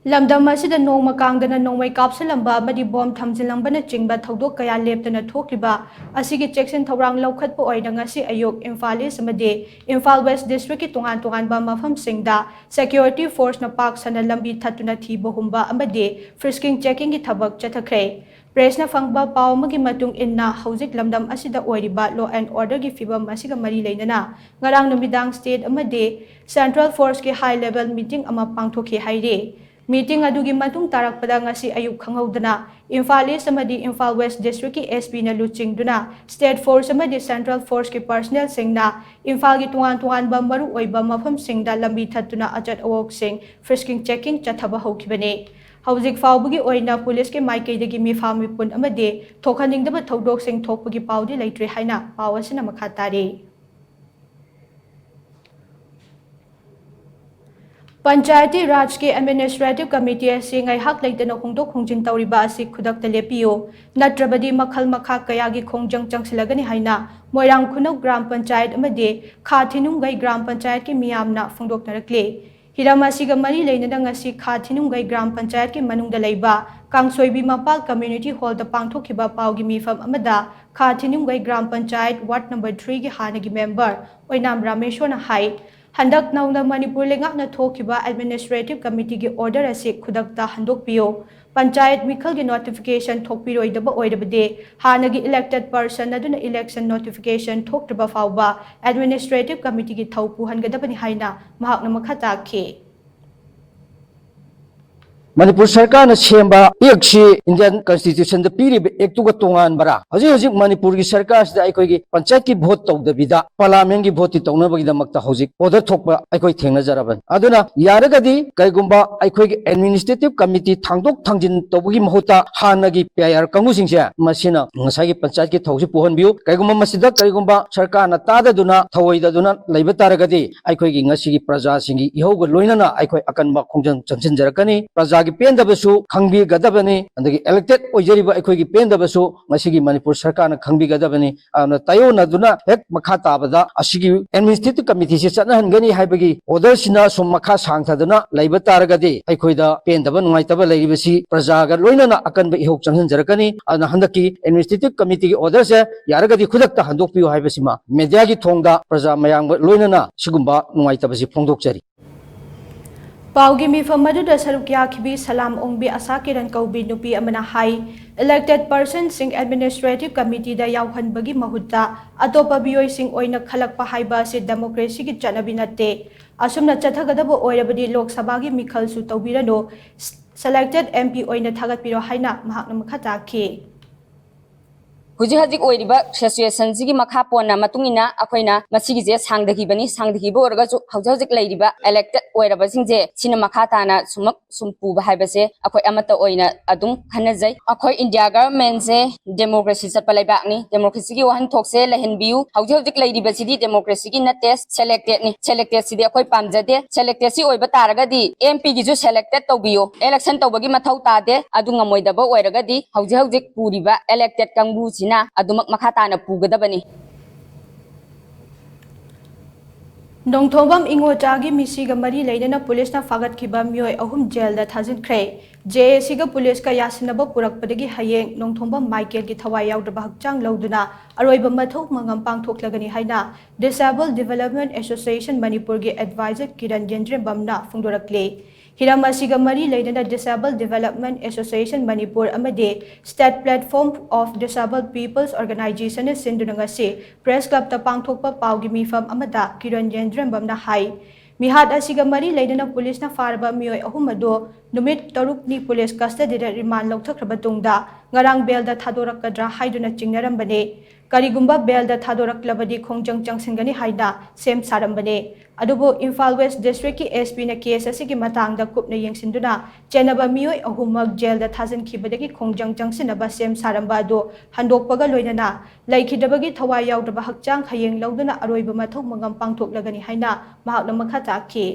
ꯂꯝꯗꯝ ꯑꯁꯤꯗ ꯅꯣꯡꯃ ꯀꯥꯡꯗꯅ ꯅꯣꯡꯃꯩ ꯀꯥꯞꯁꯤꯜꯂꯝꯕ ꯑꯃꯗꯤ bomb ꯊꯝꯖꯤꯜꯂꯝꯕꯅꯆꯤꯡꯕ ꯊꯧꯗꯣꯛ ꯀꯌꯥ ꯂꯦꯞꯇꯅ ꯊꯣꯛꯂꯤꯕ ꯑꯁꯤꯒꯤ ꯆꯦꯛꯁꯤꯟ ꯊꯧꯔꯥꯡ ꯂꯧꯈꯠꯄ ꯑꯣꯏꯅ ꯉꯁꯤ ꯑꯌꯨꯛ ꯏꯝꯐꯥꯜ East ꯑꯃꯗꯤ ꯏꯝꯐꯥꯜ West districtꯀꯤ ꯇꯣꯉꯥꯟ ꯇꯣꯉꯥꯟꯕ ꯃꯐꯝꯁꯤꯡꯗ security forceꯅ ꯄꯥꯛ ꯁꯟꯅ ꯂꯝꯕꯤ ꯊꯠꯇꯨꯅ ꯊꯤꯕ ꯍꯨꯝꯕ ꯑꯃꯗꯤ frisking checkingꯒꯤ ꯊꯕꯛ ꯆꯠꯊꯈ꯭ꯔꯦ꯫ Pressꯅ ꯐꯪꯕ ꯄꯥꯎ ꯑꯃꯒꯤ ꯃꯇꯨꯡ ꯏꯟꯅ, ꯍꯧꯖꯤꯛ ꯂꯝꯗꯝ ꯑꯁꯤꯗ ꯑꯣꯏꯔꯤꯕ law and orderꯒꯤ ꯐꯤꯕꯝ ꯑꯁꯤꯒ ꯃꯔꯤ ꯂꯩꯅꯅ ꯉꯔꯥꯡ ꯅꯨꯃꯤꯗꯥꯡ state ꯑꯃꯗꯤ central forceꯀꯤ high level meeting ꯑꯃ ꯄꯥꯡꯊꯣꯛꯈꯤ ꯍꯥꯏꯔꯤ꯫ Meeting ꯑꯗꯨꯒꯤ ꯃꯇꯨꯡ ꯇꯥꯔꯛꯄꯗ, ꯉꯁꯤ ꯑꯌꯨꯛ ꯈꯪꯍꯧꯗꯅ ꯏꯝꯐꯥꯜ East ꯑꯃꯗꯤ ꯏꯝꯐꯥꯜ West districtꯀꯤ S Pꯅ ꯂꯨꯆꯤꯡꯗꯨꯅ state force ꯑꯃꯗꯤ central forceꯀꯤ personnelꯁꯤꯡꯅ ꯏꯝꯐꯥꯜꯒꯤ ꯇꯣꯉꯥꯟ ꯇꯣꯉꯥꯟꯕ ꯃꯔꯨꯑꯣꯏꯕ ꯃꯐꯝꯁꯤꯡꯗ ꯂꯝꯕꯤ ꯊꯠꯇꯨꯅ ꯑꯆꯠ ꯑꯋꯣꯛꯁꯤꯡ frisking checking ꯆꯠꯊꯕ ꯍꯧꯈꯤꯕꯅꯤ꯫ ꯍꯧꯖꯤꯛ ꯐꯥꯎꯕꯒꯤ ꯑꯣꯏꯅ ꯄꯨꯂꯤꯁꯀꯤ ꯃꯥꯏꯀꯩꯗꯒꯤ ꯃꯤꯐꯥ ꯃꯤꯄꯨꯟ ꯑꯃꯗꯤ ꯊꯣꯛꯍꯟꯅꯤꯡꯗꯕ ꯊꯧꯗꯣꯛꯁꯤꯡ ꯊꯣꯛꯄꯒꯤ ꯄꯥꯎꯗꯤ ꯂꯩꯇ꯭ꯔꯤ ꯍꯥꯏꯅ ꯄꯥꯎ ꯑꯁꯤꯅ ꯃꯈꯥ ꯇꯥꯔꯤ꯫ ꯄꯟꯆꯥꯌꯇꯤ ꯔꯥꯖꯀꯤ ꯑꯦꯗꯃꯤꯅꯤꯁꯇ꯭ꯔꯦꯇꯤꯚ ꯀꯃꯤꯇꯤ ꯑꯁꯤ ꯉꯥꯏꯍꯥꯛ ꯂꯩꯇꯅ ꯍꯣꯡꯗꯣꯛ ꯍꯣꯡꯖꯤꯟ ꯇꯧꯔꯤꯕ ꯑꯁꯤ ꯈꯨꯗꯛꯇ ꯂꯦꯞꯄꯤꯌꯨ, ꯅꯠꯇ꯭ꯔꯕꯗꯤ ꯃꯈꯜ ꯃꯈꯥ ꯀꯌꯥꯒꯤ ꯈꯣꯡꯖꯪ ꯆꯪꯁꯤꯜꯂꯒꯅꯤ ꯍꯥꯏꯅ ꯃꯣꯏꯔꯥꯡ ꯈꯨꯅꯧ ꯒ꯭ꯔꯥꯝ ꯄꯟꯆꯥꯌꯠ ꯑꯃꯗꯤ ꯈꯥ ꯊꯤꯅꯨꯡꯒꯩ ꯒ꯭ꯔꯥꯝ ꯄꯟꯆꯥꯌꯠꯀꯤ ꯃꯤꯌꯥꯝꯅ ꯐꯣꯡꯗꯣꯛꯅꯔꯛꯂꯤ꯫ ꯍꯤꯔꯝ ꯑꯁꯤꯒ ꯃꯔꯤ ꯂꯩꯅꯅ ꯉꯁꯤ ꯈꯥ ꯊꯤꯅꯨꯡꯒꯩ ꯒ꯭ꯔꯥꯝ ꯄꯟꯆꯥꯌꯠꯀꯤ ꯃꯅꯨꯡꯗ ꯂꯩꯕ ꯀꯥꯡꯁꯣꯏꯕꯤ ꯃꯄꯥꯜ ꯀꯝꯃ꯭ꯌꯨꯅꯤꯇꯤ ꯍꯣꯜꯗ ꯄꯥꯡꯊꯣꯛꯈꯤꯕ ꯄꯥꯎꯒꯤ ꯃꯤꯐꯝ ꯑꯃꯗ ꯈꯥ Thinungei gram panchayat ward number three ꯒꯤ ꯍꯥꯟꯅꯒꯤ ꯃꯦꯝꯕꯔ ꯑꯣꯏꯅꯥꯝ ꯔꯥꯃꯦꯁꯣꯔꯅ ꯍꯥꯏ, ꯍꯟꯗꯛ ꯅꯧꯅ ꯃꯅꯤꯄꯨꯔ ꯂꯩꯉꯥꯛꯅ ꯊꯣꯛꯈꯤꯕ ꯑꯦꯗꯃꯤꯅꯤꯁꯇ꯭ꯔꯦꯇꯤꯚ ꯀꯃꯤꯇꯤꯒꯤ ꯑꯣꯔꯗꯔ ꯑꯁꯤ ꯈꯨꯗꯛꯇ ꯍꯟꯗꯣꯛꯄꯤꯌꯨ꯫ ꯄꯟꯆꯥꯌꯠ ꯃꯤꯈꯜꯒꯤ ꯅꯣꯇꯤꯐꯤꯀꯦꯁꯟ ꯊꯣꯛꯄꯤꯔꯣꯏꯗꯕ ꯑꯣꯏꯔꯕꯗꯤ ꯍꯥꯟꯅꯒꯤ ꯏꯂꯦꯛꯇꯦꯗ ꯄꯔꯁꯟ ꯑꯗꯨꯅ ꯏꯂꯦꯛꯁꯟ ꯅꯣꯇꯤꯐꯤꯀꯦꯁꯟ ꯊꯣꯛꯇ꯭ꯔꯤꯕ ꯐꯥꯎꯕ ꯑꯦꯗꯃꯤꯅꯤꯁꯇ꯭ꯔꯦꯇꯤꯚ ꯀꯃꯤꯇꯤꯒꯤ ꯊꯧ ꯄꯨꯍꯟꯒꯗꯕꯅꯤ ꯍꯥꯏꯅ ꯃꯍꯥꯛꯅ ꯃꯈꯥ ꯇꯥꯈꯤ꯫ ꯃꯅꯤꯄꯨꯔ ꯁꯔꯀꯥꯔꯅ ꯁꯦꯝꯕ ꯑꯦꯛꯁꯤ ꯏꯟꯗꯤꯌꯟ ꯀꯟꯁꯇꯤꯇ꯭ꯌꯨꯁꯟꯗ ꯄꯤꯔꯤꯕ ꯑꯦꯛꯇꯨꯒ ꯇꯣꯉꯥꯟꯕꯔꯥ? ꯍꯧꯖꯤꯛ ꯍꯧꯖꯤꯛ ꯃꯅꯤꯄꯨꯔꯒꯤ ꯁꯔꯀꯥꯔꯁꯤꯗ ꯑꯩꯈꯣꯏꯒꯤ ꯄꯟꯆꯥꯌꯠꯀꯤ ꯚꯣꯠ ꯇꯧꯗꯕꯤꯗ ꯄꯥꯔꯂꯥꯃꯦꯟꯒꯤ ꯚꯣꯠꯇꯤ ꯇꯧꯅꯕꯒꯤꯗꯃꯛꯇ ꯍꯧꯖꯤꯛ ꯑꯣꯔꯗꯔ ꯊꯣꯛꯄ ꯑꯩꯈꯣꯏ ꯊꯦꯡꯅꯖꯔꯕꯅꯤ꯫ ꯑꯗꯨꯅ ꯌꯥꯔꯒꯗꯤ ꯀꯔꯤꯒꯨꯝꯕ ꯑꯩꯈꯣꯏꯒꯤ ꯑꯦꯗꯃꯤꯅꯤꯁꯇ꯭ꯔꯦꯇꯤꯚ ꯀꯃꯤꯇꯤ ꯊꯥꯡꯗꯣꯛ ꯊꯥꯡꯖꯤꯟ ꯇꯧꯕꯒꯤ ꯃꯍꯨꯠꯇ ꯍꯥꯟꯅꯒꯤ ꯄꯤ ꯑꯥꯏ ꯑꯥꯔ ꯀꯥꯡꯕꯨꯁꯤꯡꯁꯦ ꯃꯁꯤꯅ ꯉꯁꯥꯏꯒꯤ ꯄꯟꯆꯥꯌꯠꯀꯤ ꯊꯧꯁꯤ ꯄꯨꯍꯟꯕꯤꯌꯨ꯫ ꯀꯔꯤꯒꯨꯝꯕ ꯃꯁꯤꯗ ꯀꯔꯤꯒꯨꯝꯕ ꯁꯔꯀꯥꯔꯅ ꯇꯥꯗꯗꯨꯅ ꯊꯧꯑꯣꯏꯗꯗꯨꯅ ꯂꯩꯕ ꯇꯥꯔꯒꯗꯤ ꯑꯩꯈꯣꯏꯒꯤ ꯉꯁꯤꯒꯤ ꯄ꯭ꯔꯖꯥꯁꯤꯡꯒꯤ ꯏꯍꯧꯒ ꯂꯣꯏꯅꯅ ꯑꯩꯈꯣꯏ ꯑꯀꯟꯕ ꯈꯣꯡꯖꯪ ꯆꯪꯁꯤꯟꯖꯔꯛꯀꯅꯤ꯫ ꯄ꯭ꯔꯖꯥꯒꯤ ꯄꯦꯟꯗꯕꯁꯨ ꯈꯪꯕꯤꯒꯗꯕꯅꯤ, ꯑꯗꯒꯤ ꯏꯂꯦꯛꯇꯦꯗ ꯑꯣꯏꯖꯔꯤꯕ ꯑꯩꯈꯣꯏꯒꯤ ꯄꯦꯟꯗꯕꯁꯨ ꯉꯁꯤꯒꯤ ꯃꯅꯤꯄꯨꯔ ꯁꯔꯀꯥꯔꯅ ꯈꯪꯕꯤꯒꯗꯕꯅꯤ꯫ ꯑꯗꯨꯅ ꯇꯥꯏꯑꯣꯟꯅꯗꯨꯅ ꯍꯦꯛ ꯃꯈꯥ ꯇꯥꯕꯗ ꯑꯁꯤꯒꯤ ꯑꯦꯗꯃꯤꯅꯤꯁꯇ꯭ꯔꯦꯇꯤꯚ ꯀꯃꯤꯇꯤꯁꯤ ꯆꯠꯅꯍꯟꯒꯅꯤ ꯍꯥꯏꯕꯒꯤ ꯑꯣꯔꯗꯔꯁꯤꯅ ꯁꯨꯝ ꯃꯈꯥ ꯁꯥꯡꯊꯗꯨꯅ ꯂꯩꯕ ꯇꯥꯔꯒꯗꯤ ꯑꯩꯈꯣꯏꯗ ꯄꯦꯟꯗꯕ ꯅꯨꯡꯉꯥꯏꯇꯕ ꯂꯩꯔꯤꯕꯁꯤ ꯄ꯭ꯔꯖꯥꯒ ꯂꯣꯏꯅꯅ ꯑꯀꯟꯕ ꯏꯍꯧ ꯆꯪꯁꯤꯟꯖꯔꯛꯀꯅꯤ꯫ ꯑꯗꯨꯅ ꯍꯟꯗꯛꯀꯤ ꯑꯦꯗꯃꯤꯅꯤꯁꯇ꯭ꯔꯦꯇꯤꯚ ꯀꯃꯤꯇꯤꯒꯤ ꯑꯣꯔꯗꯔꯁꯦ ꯌꯥꯔꯒꯗꯤ ꯈꯨꯗꯛꯇ ꯍꯟꯗꯣꯛꯄꯤꯌꯨ ꯍꯥꯏꯕꯁꯤꯃ ꯃꯦꯗꯤꯌꯥꯒꯤ ꯊꯣꯡꯗ ꯄ꯭ꯔꯖꯥ ꯃꯌꯥꯝꯒ ꯂꯣꯏꯅꯅ ꯁꯤꯒꯨꯝꯕ ꯅꯨꯡꯉꯥꯏꯇꯕꯁꯤ ꯐꯣꯡꯗꯣꯛꯆꯔꯤ꯫ ꯄꯥꯎꯒꯤ ꯃꯤꯐꯝ ꯑꯗꯨꯗ ꯁꯔꯨꯛ ꯌꯥꯈꯤꯕꯤ ꯁꯂꯥꯝ ꯑꯣꯡꯕꯤ ꯑꯁꯥ ꯀꯤꯔꯟ ꯀꯧꯕꯤ ꯅꯨꯄꯤ ꯑꯃꯅ ꯍꯥꯏ, ꯏꯂꯦꯛꯇꯦꯗ ꯄꯔꯁꯟꯁꯤꯡ ꯑꯦꯗꯃꯤꯅꯤꯁꯇ꯭ꯔꯦꯇꯤꯚ ꯀꯃꯤꯇꯤꯗ ꯌꯥꯎꯍꯟꯕꯒꯤ ꯃꯍꯨꯠꯇ ꯑꯇꯣꯞꯄ ꯃꯤꯑꯣꯏꯁꯤꯡ ꯑꯣꯏꯅ ꯈꯜꯂꯛꯄ ꯍꯥꯏꯕ ꯑꯁꯤ ꯗꯦꯃꯣꯀ꯭ꯔꯦꯁꯤꯒꯤ ꯆꯠꯅꯕꯤ ꯅꯠꯇꯦ꯫ ꯑꯁꯨꯝꯅ ꯆꯠꯊꯒꯗꯕ ꯑꯣꯏꯔꯕꯗꯤ ꯂꯣꯛ ꯁꯚꯥꯒꯤ ꯃꯤꯈꯜꯁꯨ ꯇꯧꯕꯤꯔꯅꯨ, ꯁꯦꯂꯦꯛꯇꯦꯗ ꯑꯦꯝ ꯄꯤ ꯑꯣꯏꯅ ꯊꯥꯒꯠꯄꯤꯔꯣ ꯍꯥꯏꯅ ꯃꯍꯥꯛꯅ ꯃꯈꯥ ꯇꯥꯈꯤ꯫ ꯍꯧꯖꯤꯛ ꯍꯧꯖꯤꯛ ꯑꯣꯏꯔꯤꯕ ꯁꯤꯆꯨꯋꯦꯁꯟꯁꯤꯒꯤ ꯃꯈꯥ ꯄꯣꯟꯅ ꯃꯇꯨꯡ ꯏꯟꯅ ꯑꯩꯈꯣꯏꯅ ꯃꯁꯤꯒꯤꯁꯦ ꯁꯥꯡꯗꯈꯤꯕꯅꯤ꯫ ꯁꯥꯡꯗꯈꯤꯕ ꯑꯣꯏꯔꯒꯁꯨ ꯍꯧꯖꯤꯛ ꯍꯧꯖꯤꯛ ꯂꯩꯔꯤꯕ ꯏꯂꯦꯛꯇꯦꯗ ꯑꯣꯏꯔꯕꯁꯤꯡꯁꯦ ꯁꯤꯅ ꯃꯈꯥ ꯇꯥꯅ ꯁꯨꯝꯃꯛ ꯁꯨꯝ ꯄꯨꯕ ꯍꯥꯏꯕꯁꯦ ꯑꯩꯈꯣꯏ ꯑꯃꯠꯇ ꯑꯣꯏꯅ ꯑꯗꯨꯝ ꯈꯟꯅꯖꯩ꯫ ꯑꯩꯈꯣꯏ ꯏꯟꯗꯤꯌꯥ ꯒꯚꯔꯟꯃꯦꯟꯁꯦ ꯗꯦꯃꯣꯀ꯭ꯔꯦꯁꯤ ꯆꯠꯄ ꯂꯩꯕꯥꯛꯅꯤ꯫ ꯗꯦꯃꯣꯀ꯭ꯔꯦꯁꯤꯒꯤ ꯋꯥꯍꯟꯊꯣꯛꯁꯦ ꯂꯩꯍꯟꯕꯤꯌꯨ꯫ ꯍꯧꯖꯤꯛ ꯍꯧꯖꯤꯛ ꯂꯩꯔꯤꯕꯁꯤꯗꯤ ꯗꯦꯃꯣꯀ꯭ꯔꯦꯁꯤꯒꯤ ꯅꯠꯇꯦ, ꯁꯦꯂꯦꯛꯇꯦꯗꯅꯤ꯫ ꯁꯦꯂꯦꯛꯇꯦꯗꯁꯤꯗꯤ ꯑꯩꯈꯣꯏ ꯄꯥꯝꯖꯗꯦ꯫ ꯁꯦꯂꯦꯛꯇꯦꯗꯁꯤ ꯑꯣꯏꯕ ꯇꯥꯔꯒꯗꯤ ꯑꯦꯝ ꯄꯤꯒꯤꯁꯨ ꯁꯦꯂꯦꯛꯇꯦꯗ ꯇꯧꯕꯤꯌꯨ꯫ ꯏꯂꯦꯛꯁꯟ ꯇꯧꯕꯒꯤ ꯃꯊꯧ ꯇꯥꯗꯦ꯫ ꯑꯗꯨ ꯉꯝꯃꯣꯏꯗꯕ ꯑꯣꯏꯔꯒꯗꯤ ꯍꯧꯖꯤꯛ ꯍꯧꯖꯤꯛ ꯄꯨꯔꯤꯕ ꯏꯂꯦꯛꯇꯦꯗ ꯀꯥꯡꯕꯨꯁꯤꯅ ꯑꯗꯨꯃꯛ ꯃꯈꯥ ꯇꯥꯅ ꯄꯨꯒꯗꯕꯅꯤ꯫ ꯅꯣꯡꯊꯣꯝꯕꯝ ꯏꯉꯣꯆꯥꯒꯤ ꯃꯤꯁꯤꯒ ꯃꯔꯤ ꯂꯩꯅꯅ ꯄꯨꯂꯤꯁꯅ ꯐꯥꯒꯠꯈꯤꯕ ꯃꯤꯑꯣꯏ ꯑꯍꯨꯝ ꯖꯦꯜꯗ ꯊꯥꯖꯤꯟꯈ꯭ꯔꯦ꯫ ꯖꯦ ꯑꯦ ꯁꯤꯒ ꯄꯨꯂꯤꯁꯀ ꯌꯥꯁꯤꯟꯅꯕ ꯄꯨꯔꯛꯄꯗꯒꯤ ꯍꯌꯦꯡ ꯅꯣꯡꯊꯣꯝꯕꯝ ꯃꯥꯏꯀꯦꯜꯒꯤ ꯊꯋꯥꯏ ꯌꯥꯎꯗꯕ ꯍꯛꯆꯥꯡ ꯂꯧꯗꯨꯅ ꯑꯔꯣꯏꯕ ꯃꯊꯧ ꯃꯉꯝ ꯄꯥꯡꯊꯣꯛꯂꯒꯅꯤ ꯍꯥꯏꯅ Disabled Development Association ꯃꯅꯤꯄꯨꯔꯒꯤ ꯑꯦꯗꯚꯥꯏꯖꯔ ꯀꯤꯔꯟ ꯌꯦꯟꯗ꯭ꯔꯦꯝꯕꯝꯅ ꯐꯣꯡꯗꯣꯔꯛꯂꯤ꯫ ꯍꯤꯔꯝ ꯑꯁꯤꯒ ꯃꯔꯤ ꯂꯩꯅꯅ Disabled Development Association ꯃꯅꯤꯄꯨꯔ ꯑꯃꯗꯤ State Platform of Disabled People's Organizationꯅ ꯁꯤꯟꯗꯨꯅ ꯉꯁꯤ ꯄ꯭ꯔꯦꯁ ꯀ꯭ꯂꯕꯇ ꯄꯥꯡꯊꯣꯛꯄ ꯄꯥꯎꯒꯤ ꯃꯤꯐꯝ ꯑꯃꯗ ꯀꯤꯔꯟ ꯌꯦꯟꯗ꯭ꯔꯦꯝꯕꯝꯅ ꯍꯥꯏ, ꯃꯤꯍꯥꯠ ꯑꯁꯤꯒ ꯃꯔꯤ ꯂꯩꯅꯅ ꯄꯨꯂꯤꯁꯅ ꯐꯥꯔꯕ ꯃꯤꯑꯣꯏ ꯑꯍꯨꯝ ꯑꯗꯨ ꯅꯨꯃꯤꯠ ꯇꯔꯨꯛꯅꯤ ꯄꯨꯂꯤꯁ ꯀꯁꯇꯗꯤꯗ ꯔꯤꯃꯥꯟ ꯂꯧꯊꯈ꯭ꯔꯕ ꯇꯨꯡꯗ ꯉꯔꯥꯡ ꯕꯦꯜꯗ ꯊꯥꯗꯣꯔꯛꯀꯗ꯭ꯔꯥ ꯍꯥꯏꯗꯨꯅ ꯆꯤꯡꯅꯔꯝꯕꯅꯤ꯫ ꯀꯔꯤꯒꯨꯝꯕ ꯕꯦꯜꯗ ꯊꯥꯗꯣꯔꯛꯂꯕꯗꯤ ꯈꯣꯡꯖꯪ ꯆꯪꯁꯤꯟꯒꯅꯤ ꯍꯥꯏꯅ ꯁꯦꯝ ꯁꯥꯔꯝꯕꯅꯤ꯫ ꯑꯗꯨꯕꯨ ꯏꯝꯐꯥꯜ ꯋꯦꯁ ꯗꯤꯁꯇ꯭ꯔꯤꯛꯀꯤ ꯑꯦꯁ ꯄꯤꯅ ꯀꯦꯁ ꯑꯁꯤꯒꯤ ꯃꯇꯥꯡꯗ ꯀꯨꯞꯅ ꯌꯦꯡꯁꯤꯟꯗꯨꯅ ꯆꯦꯟꯅꯕ ꯃꯤꯑꯣꯏ ꯑꯍꯨꯝꯃꯛ ꯖꯦꯜꯗ ꯊꯥꯖꯤꯟꯈꯤꯕꯗꯒꯤ ꯈꯣꯡꯖꯪ ꯆꯪꯁꯤꯟꯅꯕ ꯁꯦꯝ ꯁꯥꯔꯝꯕ ꯑꯗꯨ ꯍꯟꯗꯣꯛꯄꯒ ꯂꯣꯏꯅꯅ ꯂꯩꯈꯤꯗꯕꯒꯤ ꯊꯋꯥꯏ ꯌꯥꯎꯗꯕ ꯍꯛꯆꯥꯡ ꯍꯌꯦꯡ ꯂꯧꯗꯨꯅ ꯑꯔꯣꯏꯕ ꯃꯊꯧ ꯃꯉꯝ ꯄꯥꯡꯊꯣꯛꯂꯒꯅꯤ ꯍꯥꯏꯅ ꯃꯍꯥꯛꯅ ꯃꯈꯥ ꯇꯥꯈꯤ꯫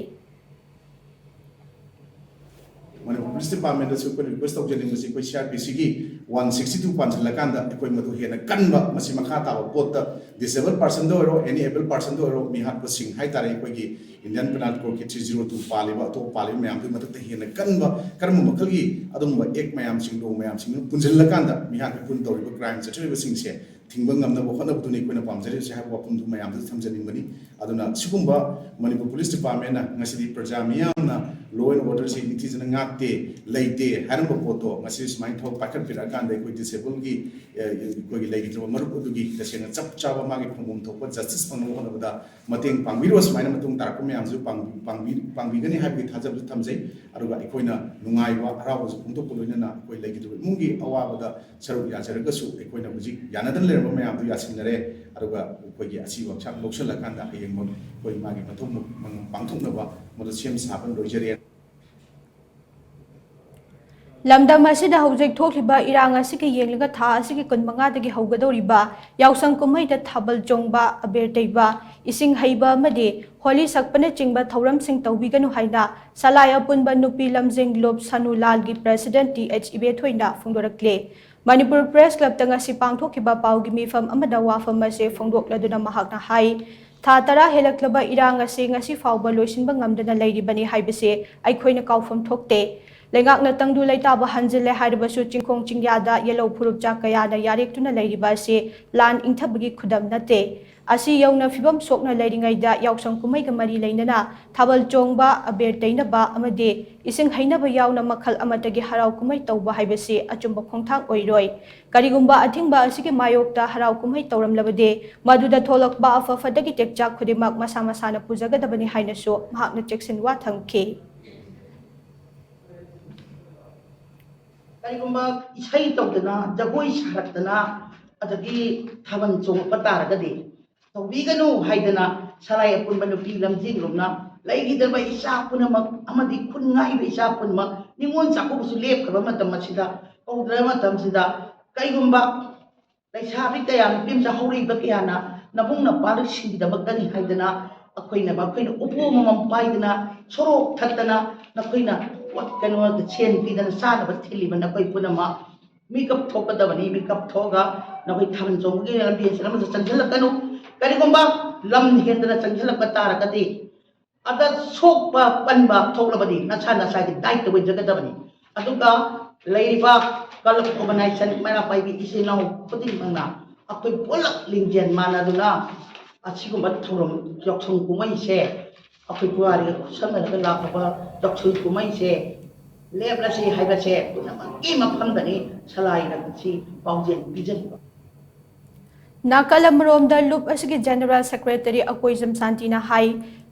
ꯃꯅꯤꯄꯨꯔ ꯄꯨꯂꯤꯁ ꯗꯤꯄꯥꯔꯠꯃꯦꯟꯗꯁꯨ ꯑꯩꯈꯣꯏꯅ ꯔꯤꯀ꯭ꯋꯦꯁ ꯇꯧꯖꯅꯤꯡꯕꯁꯤ, ꯑꯩꯈꯣꯏ ꯁꯤ ꯑꯥꯔ ꯄꯤ ꯁꯤꯒꯤ ꯋꯥꯟ ꯁꯤꯛꯁꯇꯤ ꯇꯨ ꯄꯥꯟꯁꯤꯜꯂꯀꯥꯟꯗ ꯑꯩꯈꯣꯏ ꯃꯗꯨ ꯍꯦꯟꯅ ꯀꯟꯕ, ꯃꯁꯤ ꯃꯈꯥ ꯇꯥꯕ ꯄꯣꯠꯇ ꯗꯤꯁꯦꯕꯜ ꯄꯥꯔꯁꯟꯗ ꯑꯣꯏꯔꯣ, ꯑꯦꯅꯤ ꯑꯦꯕꯜ ꯄꯥꯔꯁꯟꯗ ꯑꯣꯏꯔꯣ, ꯃꯤꯍꯥꯠꯄꯁꯤꯡ ꯍꯥꯏꯇꯥꯔꯦ, ꯑꯩꯈꯣꯏꯒꯤ ꯏꯟꯗꯤꯌꯟ ꯄꯤꯅꯥꯜ ꯀꯣꯗꯀꯤ ꯊ꯭ꯔꯤ ꯖꯤꯔꯣ ꯇꯨ ꯄꯥꯜꯂꯤꯕ, ꯑꯇꯣꯞꯄ ꯄꯥꯜꯂꯤꯕ ꯃꯌꯥꯝꯗꯨꯒꯤ ꯃꯊꯛꯇ ꯍꯦꯟꯅ ꯀꯟꯕ ꯀꯔꯝꯕ ꯃꯈꯜꯒꯤ ꯑꯗꯨꯒꯨꯝꯕ ꯑꯦꯛ ꯃꯌꯥꯝꯁꯤꯡ, ꯂꯣ ꯃꯌꯥꯝꯁꯤꯡꯗꯨ ꯄꯨꯟꯁꯤꯜꯂꯀꯥꯟꯗ ꯃꯤꯍꯥꯠ ꯃꯤꯄꯨꯟ ꯇꯧꯔꯤꯕ ꯀ꯭ꯔꯥꯏꯝ ꯆꯠꯊꯔꯤꯕꯁꯤꯡꯁꯦ ꯊꯤꯡꯕ ꯉꯝꯅꯕ ꯍꯣꯠꯅꯕꯗꯨꯅꯤ ꯑꯩꯈꯣꯏꯅ ꯄꯥꯝꯖꯔꯤꯕꯁꯦ ꯍꯥꯏꯕ ꯋꯥꯐꯝꯗꯨ ꯃꯌꯥꯝꯗꯁꯨ ꯊꯝꯖꯅꯤꯡꯕꯅꯤ꯫ ꯑꯗꯨꯅ ꯁꯤꯒꯨꯝꯕ ꯃꯅꯤꯄꯨꯔ ꯄꯨꯂꯤꯁ ꯗꯤꯄꯥꯔꯠꯃꯦꯟꯅ ꯉꯁꯤꯗꯤ ꯄ꯭ꯔꯖꯥ ꯃꯤꯌꯥꯝꯅ law and order ꯁꯤ ꯅꯤꯡꯊꯤꯖꯅ ꯉꯥꯛꯇꯦ, ꯂꯩꯇꯦ ꯍꯥꯏꯔꯝꯕ ꯄꯣꯠꯇꯣ ꯉꯁꯤ ꯁꯨꯃꯥꯏꯅ ꯊꯕꯛ ꯄꯥꯏꯈꯠꯄꯤꯔꯛꯑꯀꯥꯟꯗ ꯑꯩꯈꯣꯏ disabled ꯒꯤ, ꯑ, ꯑꯩꯈꯣꯏꯒꯤ ꯂꯩꯈꯤꯗ꯭ꯔꯕ ꯃꯔꯨꯞ ꯑꯗꯨꯒꯤ ꯇꯁꯦꯡꯅ ꯆꯞ ꯆꯥꯕ ꯃꯥꯒꯤ ꯐꯪꯐꯝ ꯊꯣꯛꯄ justice ꯐꯪꯅꯕ ꯍꯣꯠꯅꯕꯗ ꯃꯇꯦꯡ ꯄꯥꯡꯕꯤꯔꯣ꯫ ꯁꯨꯃꯥꯏꯅ ꯃꯇꯨꯡ ꯇꯥꯔꯛꯄ ꯃꯌꯥꯝꯁꯨ ꯄꯥꯡꯕꯤ-, ꯄꯥꯡꯕꯤ-, ꯄꯥꯡꯕꯤꯒꯅꯤ ꯍꯥꯏꯕꯒꯤ ꯊꯥꯖꯕꯁꯨ ꯊꯝꯖꯩ꯫ ꯑꯗꯨꯒ ꯑꯩꯈꯣꯏꯅ ꯅꯨꯡꯉꯥꯏꯕ ꯍꯔꯥꯎꯕꯁꯨ ꯐꯣꯡꯗꯣꯛꯄ ꯂꯣꯏꯅꯅ ꯑꯩꯈꯣꯏ ꯂꯩꯈꯤꯗ꯭ꯔꯕ ꯏꯃꯨꯡꯒꯤ ꯑꯋꯥꯕꯗ ꯁꯔꯨꯛ ꯌꯥꯖꯔꯒꯁꯨ ꯑꯩꯈꯣꯏꯅ ꯍꯧꯖꯤꯛ ꯌꯥꯅꯗꯅ ꯂꯩꯔꯝꯕ ꯃꯌꯥꯝꯗꯨ ꯌꯥꯁꯤꯟꯅꯔꯦ꯫ ꯑꯗꯨꯒ ꯑꯩꯈꯣꯏꯒꯤ ꯑꯁꯤꯕ ꯍꯛꯆꯥꯡ ꯂꯧꯁꯤꯜꯂꯀꯥꯟꯗ ꯍꯌꯦꯡꯃꯛ ꯑꯩꯈꯣꯏ ꯃꯥꯒꯤ ꯃꯊꯧ ꯃꯉꯝ ꯄꯥꯡꯊꯣꯛꯅꯕ ꯃꯗꯨ ꯁꯦꯝ ꯁꯥꯕ ꯂꯣꯏꯖꯔꯦ꯫ ꯂꯝꯗꯝ ꯑꯁꯤꯗ ꯍꯧꯖꯤꯛ ꯊꯣꯛꯂꯤꯕ ꯏꯔꯥꯡ ꯑꯁꯤꯒ ꯌꯦꯡꯂꯒ ꯊꯥ ꯑꯁꯤꯒꯤ ꯀꯨꯟꯃꯉꯥꯗꯒꯤ ꯍꯧꯒꯗꯧꯔꯤꯕ ꯌꯥꯎꯁꯪ ꯀꯨꯝꯍꯩꯗ ꯊꯥꯕꯜ ꯆꯣꯡꯕ, ꯑꯕꯦꯔ ꯇꯩꯕ, ꯏꯁꯤꯡ ꯍꯩꯕ ꯑꯃꯗꯤ ꯍꯣꯂꯤ ꯁꯛꯄꯅꯆꯤꯡꯕ ꯊꯧꯔꯝꯁꯤꯡ ꯇꯧꯕꯤꯒꯅꯨ ꯍꯥꯏꯅ ꯁꯂꯥꯏ ꯑꯄꯨꯟꯕ ꯅꯨꯄꯤ ꯂꯝꯖꯤꯡ ꯂꯨꯞ ꯁꯅꯨ ꯂꯥꯜꯒꯤ president ꯇꯤ ꯑꯩꯆ ꯏꯕꯦꯊꯣꯏꯅ ꯐꯣꯡꯗꯣꯔꯛꯂꯦ꯫ ꯃꯅꯤꯄꯨꯔ Press Club ꯇ ꯉꯁꯤ ꯄꯥꯡꯊꯣꯛꯈꯤꯕ ꯄꯥꯎꯒꯤ ꯃꯤꯐꯝ ꯑꯃꯗ ꯋꯥꯐꯝ ꯑꯁꯤ ꯐꯣꯡꯗꯣꯛꯂꯗꯨꯅ ꯃꯍꯥꯛꯅ ꯍꯥꯏ, ꯊꯥ ꯇꯔꯥ ꯍꯦꯜꯂꯛꯂꯕ ꯏꯔꯥꯡ ꯑꯁꯤ ꯉꯁꯤ ꯐꯥꯎꯕ ꯂꯣꯏꯁꯤꯟꯕ ꯉꯝꯗꯅ ꯂꯩꯔꯤꯕꯅꯤ ꯍꯥꯏꯕꯁꯤ ꯑꯩꯈꯣꯏꯅ ꯀꯥꯎꯐꯝ ꯊꯣꯛꯇꯦ꯫ ꯂꯩꯉꯥꯛꯅ ꯇꯪꯗꯨ ꯂꯩꯇꯥꯕ ꯍꯟꯖꯤꯜꯂꯦ ꯍꯥꯏꯔꯕꯁꯨ ꯆꯤꯡꯈꯣꯡ ꯆꯤꯡꯌꯥꯗ ꯌꯦꯜꯍꯧ ꯐꯨꯔꯨꯞꯆꯥ ꯀꯌꯥꯅ ꯌꯥꯔꯦꯛꯇꯨꯅ ꯂꯩꯔꯤꯕ ꯑꯁꯤ ꯂꯥꯟ ꯏꯪꯊꯕꯒꯤ ꯈꯨꯗꯝ ꯅꯠꯇꯦ꯫ ꯑꯁꯤ ꯌꯧꯅ ꯐꯤꯕꯝ ꯁꯣꯛꯅ ꯂꯩꯔꯤꯉꯩꯗ ꯌꯥꯎꯁꯪ ꯀꯨꯝꯍꯩꯒ ꯃꯔꯤ ꯂꯩꯅꯅ ꯊꯥꯕꯜ ꯆꯣꯡꯕ, ꯑꯕꯦꯔ ꯇꯩꯅꯕ ꯑꯃꯗꯤ ꯏꯁꯤꯡ ꯍꯩꯅꯕ ꯌꯥꯎꯅ ꯃꯈꯜ ꯑꯃꯠꯇꯒꯤ ꯍꯔꯥꯎ ꯀꯨꯝꯍꯩ ꯇꯧꯕ ꯍꯥꯏꯕꯁꯤ ꯑꯆꯨꯝꯕ ꯈꯣꯡꯊꯥꯡ ꯑꯣꯏꯔꯣꯏ꯫ ꯀꯔꯤꯒꯨꯝꯕ ꯑꯊꯤꯡꯕ ꯑꯁꯤꯒꯤ ꯃꯥꯌꯣꯛꯇ ꯍꯔꯥꯎ ꯀꯨꯝꯍꯩ ꯇꯧꯔꯝꯂꯕꯗꯤ ꯃꯗꯨꯗ ꯊꯣꯛꯂꯛꯄ ꯑꯐ ꯐꯠꯇꯒꯤ ꯇꯦꯛꯆꯥꯛ ꯈꯨꯗꯤꯡꯃꯛ ꯃꯁꯥ ꯃꯁꯥꯅ ꯄꯨꯖꯒꯗꯕꯅꯤ ꯍꯥꯏꯅꯁꯨ ꯃꯍꯥꯛꯅ ꯆꯦꯛꯁꯤꯟꯋꯥ ꯊꯝꯈꯤ꯫ ꯀꯔꯤꯒꯨꯝꯕ ꯏꯁꯩ ꯇꯧꯗꯅ, ꯖꯒꯣꯏ ꯁꯥꯔꯛꯇꯅ, ꯑꯗꯒꯤ ꯊꯥꯕꯜ ꯆꯣꯡꯉꯛꯄ ꯇꯥꯔꯒꯗꯤ, ꯇꯧꯕꯤꯒꯅꯨ ꯍꯥꯏꯗꯅ ꯁꯂꯥꯏ ꯑꯄꯨꯟꯕ ꯅꯨꯄꯤ ꯂꯝꯖꯤꯡꯂꯨꯝꯅ ꯂꯩꯈꯤꯗꯕ ꯏꯆꯥ ꯄꯨꯝꯅꯃꯛ ꯑꯃꯗꯤ ꯈꯨꯟ ꯉꯥꯛꯏꯕ ꯏꯆꯥ ꯄꯨꯝꯅꯃꯛ ꯅꯤꯉꯣꯜ ꯆꯥꯛꯀꯧꯕꯁꯨ ꯂꯦꯞꯈ꯭ꯔꯕ ꯃꯇꯝ ꯑꯁꯤꯗ, ꯀꯧꯗ꯭ꯔꯕ ꯃꯇꯝꯁꯤꯗ, ꯀꯩꯒꯨꯝꯕ ꯂꯩꯁꯥꯕꯤ ꯀꯌꯥ, ꯅꯨꯄꯤ ꯃꯆꯥ ꯍꯧꯔꯛꯏꯕ ꯀꯌꯥꯅ ꯅꯕꯨꯡ ꯅꯄ꯭ꯋꯥꯗꯨ ꯁꯤꯈꯤꯗꯕꯒꯤꯗꯅꯤ ꯍꯥꯏꯗꯅ ꯑꯩꯈꯣꯏꯅ, ꯑꯩꯈꯣꯏꯅ ꯎꯄꯨ ꯑꯃꯃꯝ ꯄꯥꯏꯗꯅ ꯁꯣꯔꯣꯛ ꯊꯠꯇꯅ ꯅꯈꯣꯏꯅ ꯄꯣꯠ, ꯀꯩꯅꯣ, ꯁꯦꯟ ꯄꯤꯗꯅ ꯆꯥꯅꯕ ꯊꯤꯜꯂꯤꯕ ꯅꯈꯣꯏ ꯄꯨꯝꯅꯃꯛ ꯃꯤꯀꯞ ꯊꯣꯛꯀꯗꯕꯅꯤ꯫ ꯃꯤꯀꯞ ꯊꯣꯛꯑꯒ ꯅꯈꯣꯏ ꯊꯥꯕꯜ ꯆꯣꯡꯕꯒꯤ ꯂꯝꯕꯤ ꯑꯁꯤꯗ ꯑꯃꯁꯨ ꯆꯪꯁꯤꯜꯂꯛꯀꯅꯨ꯫ ꯀꯔꯤꯒꯨꯝꯕ ꯂꯝ ꯍꯦꯟꯗꯅ ꯆꯪꯁꯤꯜꯂꯛꯄ ꯇꯥꯔꯒꯗꯤ, ꯑꯗ ꯁꯣꯛꯄ ꯄꯟꯕ ꯊꯣꯛꯂꯕꯗꯤ ꯅꯁꯥ ꯅꯁꯥꯒꯤ ꯗꯥꯏꯇ ꯑꯣꯏꯖꯒꯗꯕꯅꯤ꯫ ꯑꯗꯨꯒ ꯂꯩꯔꯤꯕ ꯀꯂꯕ, ꯑꯣꯔꯒꯅꯥꯏꯖꯦꯁꯟ, ꯃꯩꯔꯥ ꯄꯥꯏꯕꯤ ꯏꯆꯤꯜ ꯏꯅꯥꯎ ꯈꯨꯗꯤꯡꯃꯛꯅ ꯑꯩꯈꯣꯏ ꯄꯨꯂꯞ ꯂꯤꯡꯖꯦꯜ ꯃꯥꯟꯅꯗꯨꯅ ꯑꯁꯤꯒꯨꯝꯕ ꯊꯧꯔꯝ, ꯌꯥꯎꯁꯪ ꯀꯨꯝꯍꯩꯁꯦ, ꯑꯩꯈꯣꯏ ꯄꯨꯋꯥꯔꯤꯒ ꯈꯨꯠꯁꯝꯅꯔꯒ ꯂꯥꯛꯂꯕ ꯌꯥꯎꯁꯪ ꯀꯨꯝꯍꯩꯁꯦ ꯂꯦꯞꯂꯁꯤ ꯍꯥꯏꯕꯁꯦ ꯄꯨꯝꯅꯃꯛꯀꯤ ꯃꯐꯝꯗꯅꯤ ꯁꯂꯥꯏꯅ ꯉꯁꯤ ꯄꯥꯎꯖꯦꯜ ꯄꯤꯖꯔꯤꯕ꯫ ꯅꯥꯀꯜ ꯑꯃꯔꯣꯝꯗ ꯂꯨꯞ ꯑꯁꯤꯒꯤ ꯖꯦꯅꯦꯔꯦꯜ ꯁꯦꯀ꯭ꯔꯦꯇꯔꯤ ꯑꯀꯣꯏꯖꯝ ꯁꯥꯟꯇꯤꯅ ꯍꯥꯏ,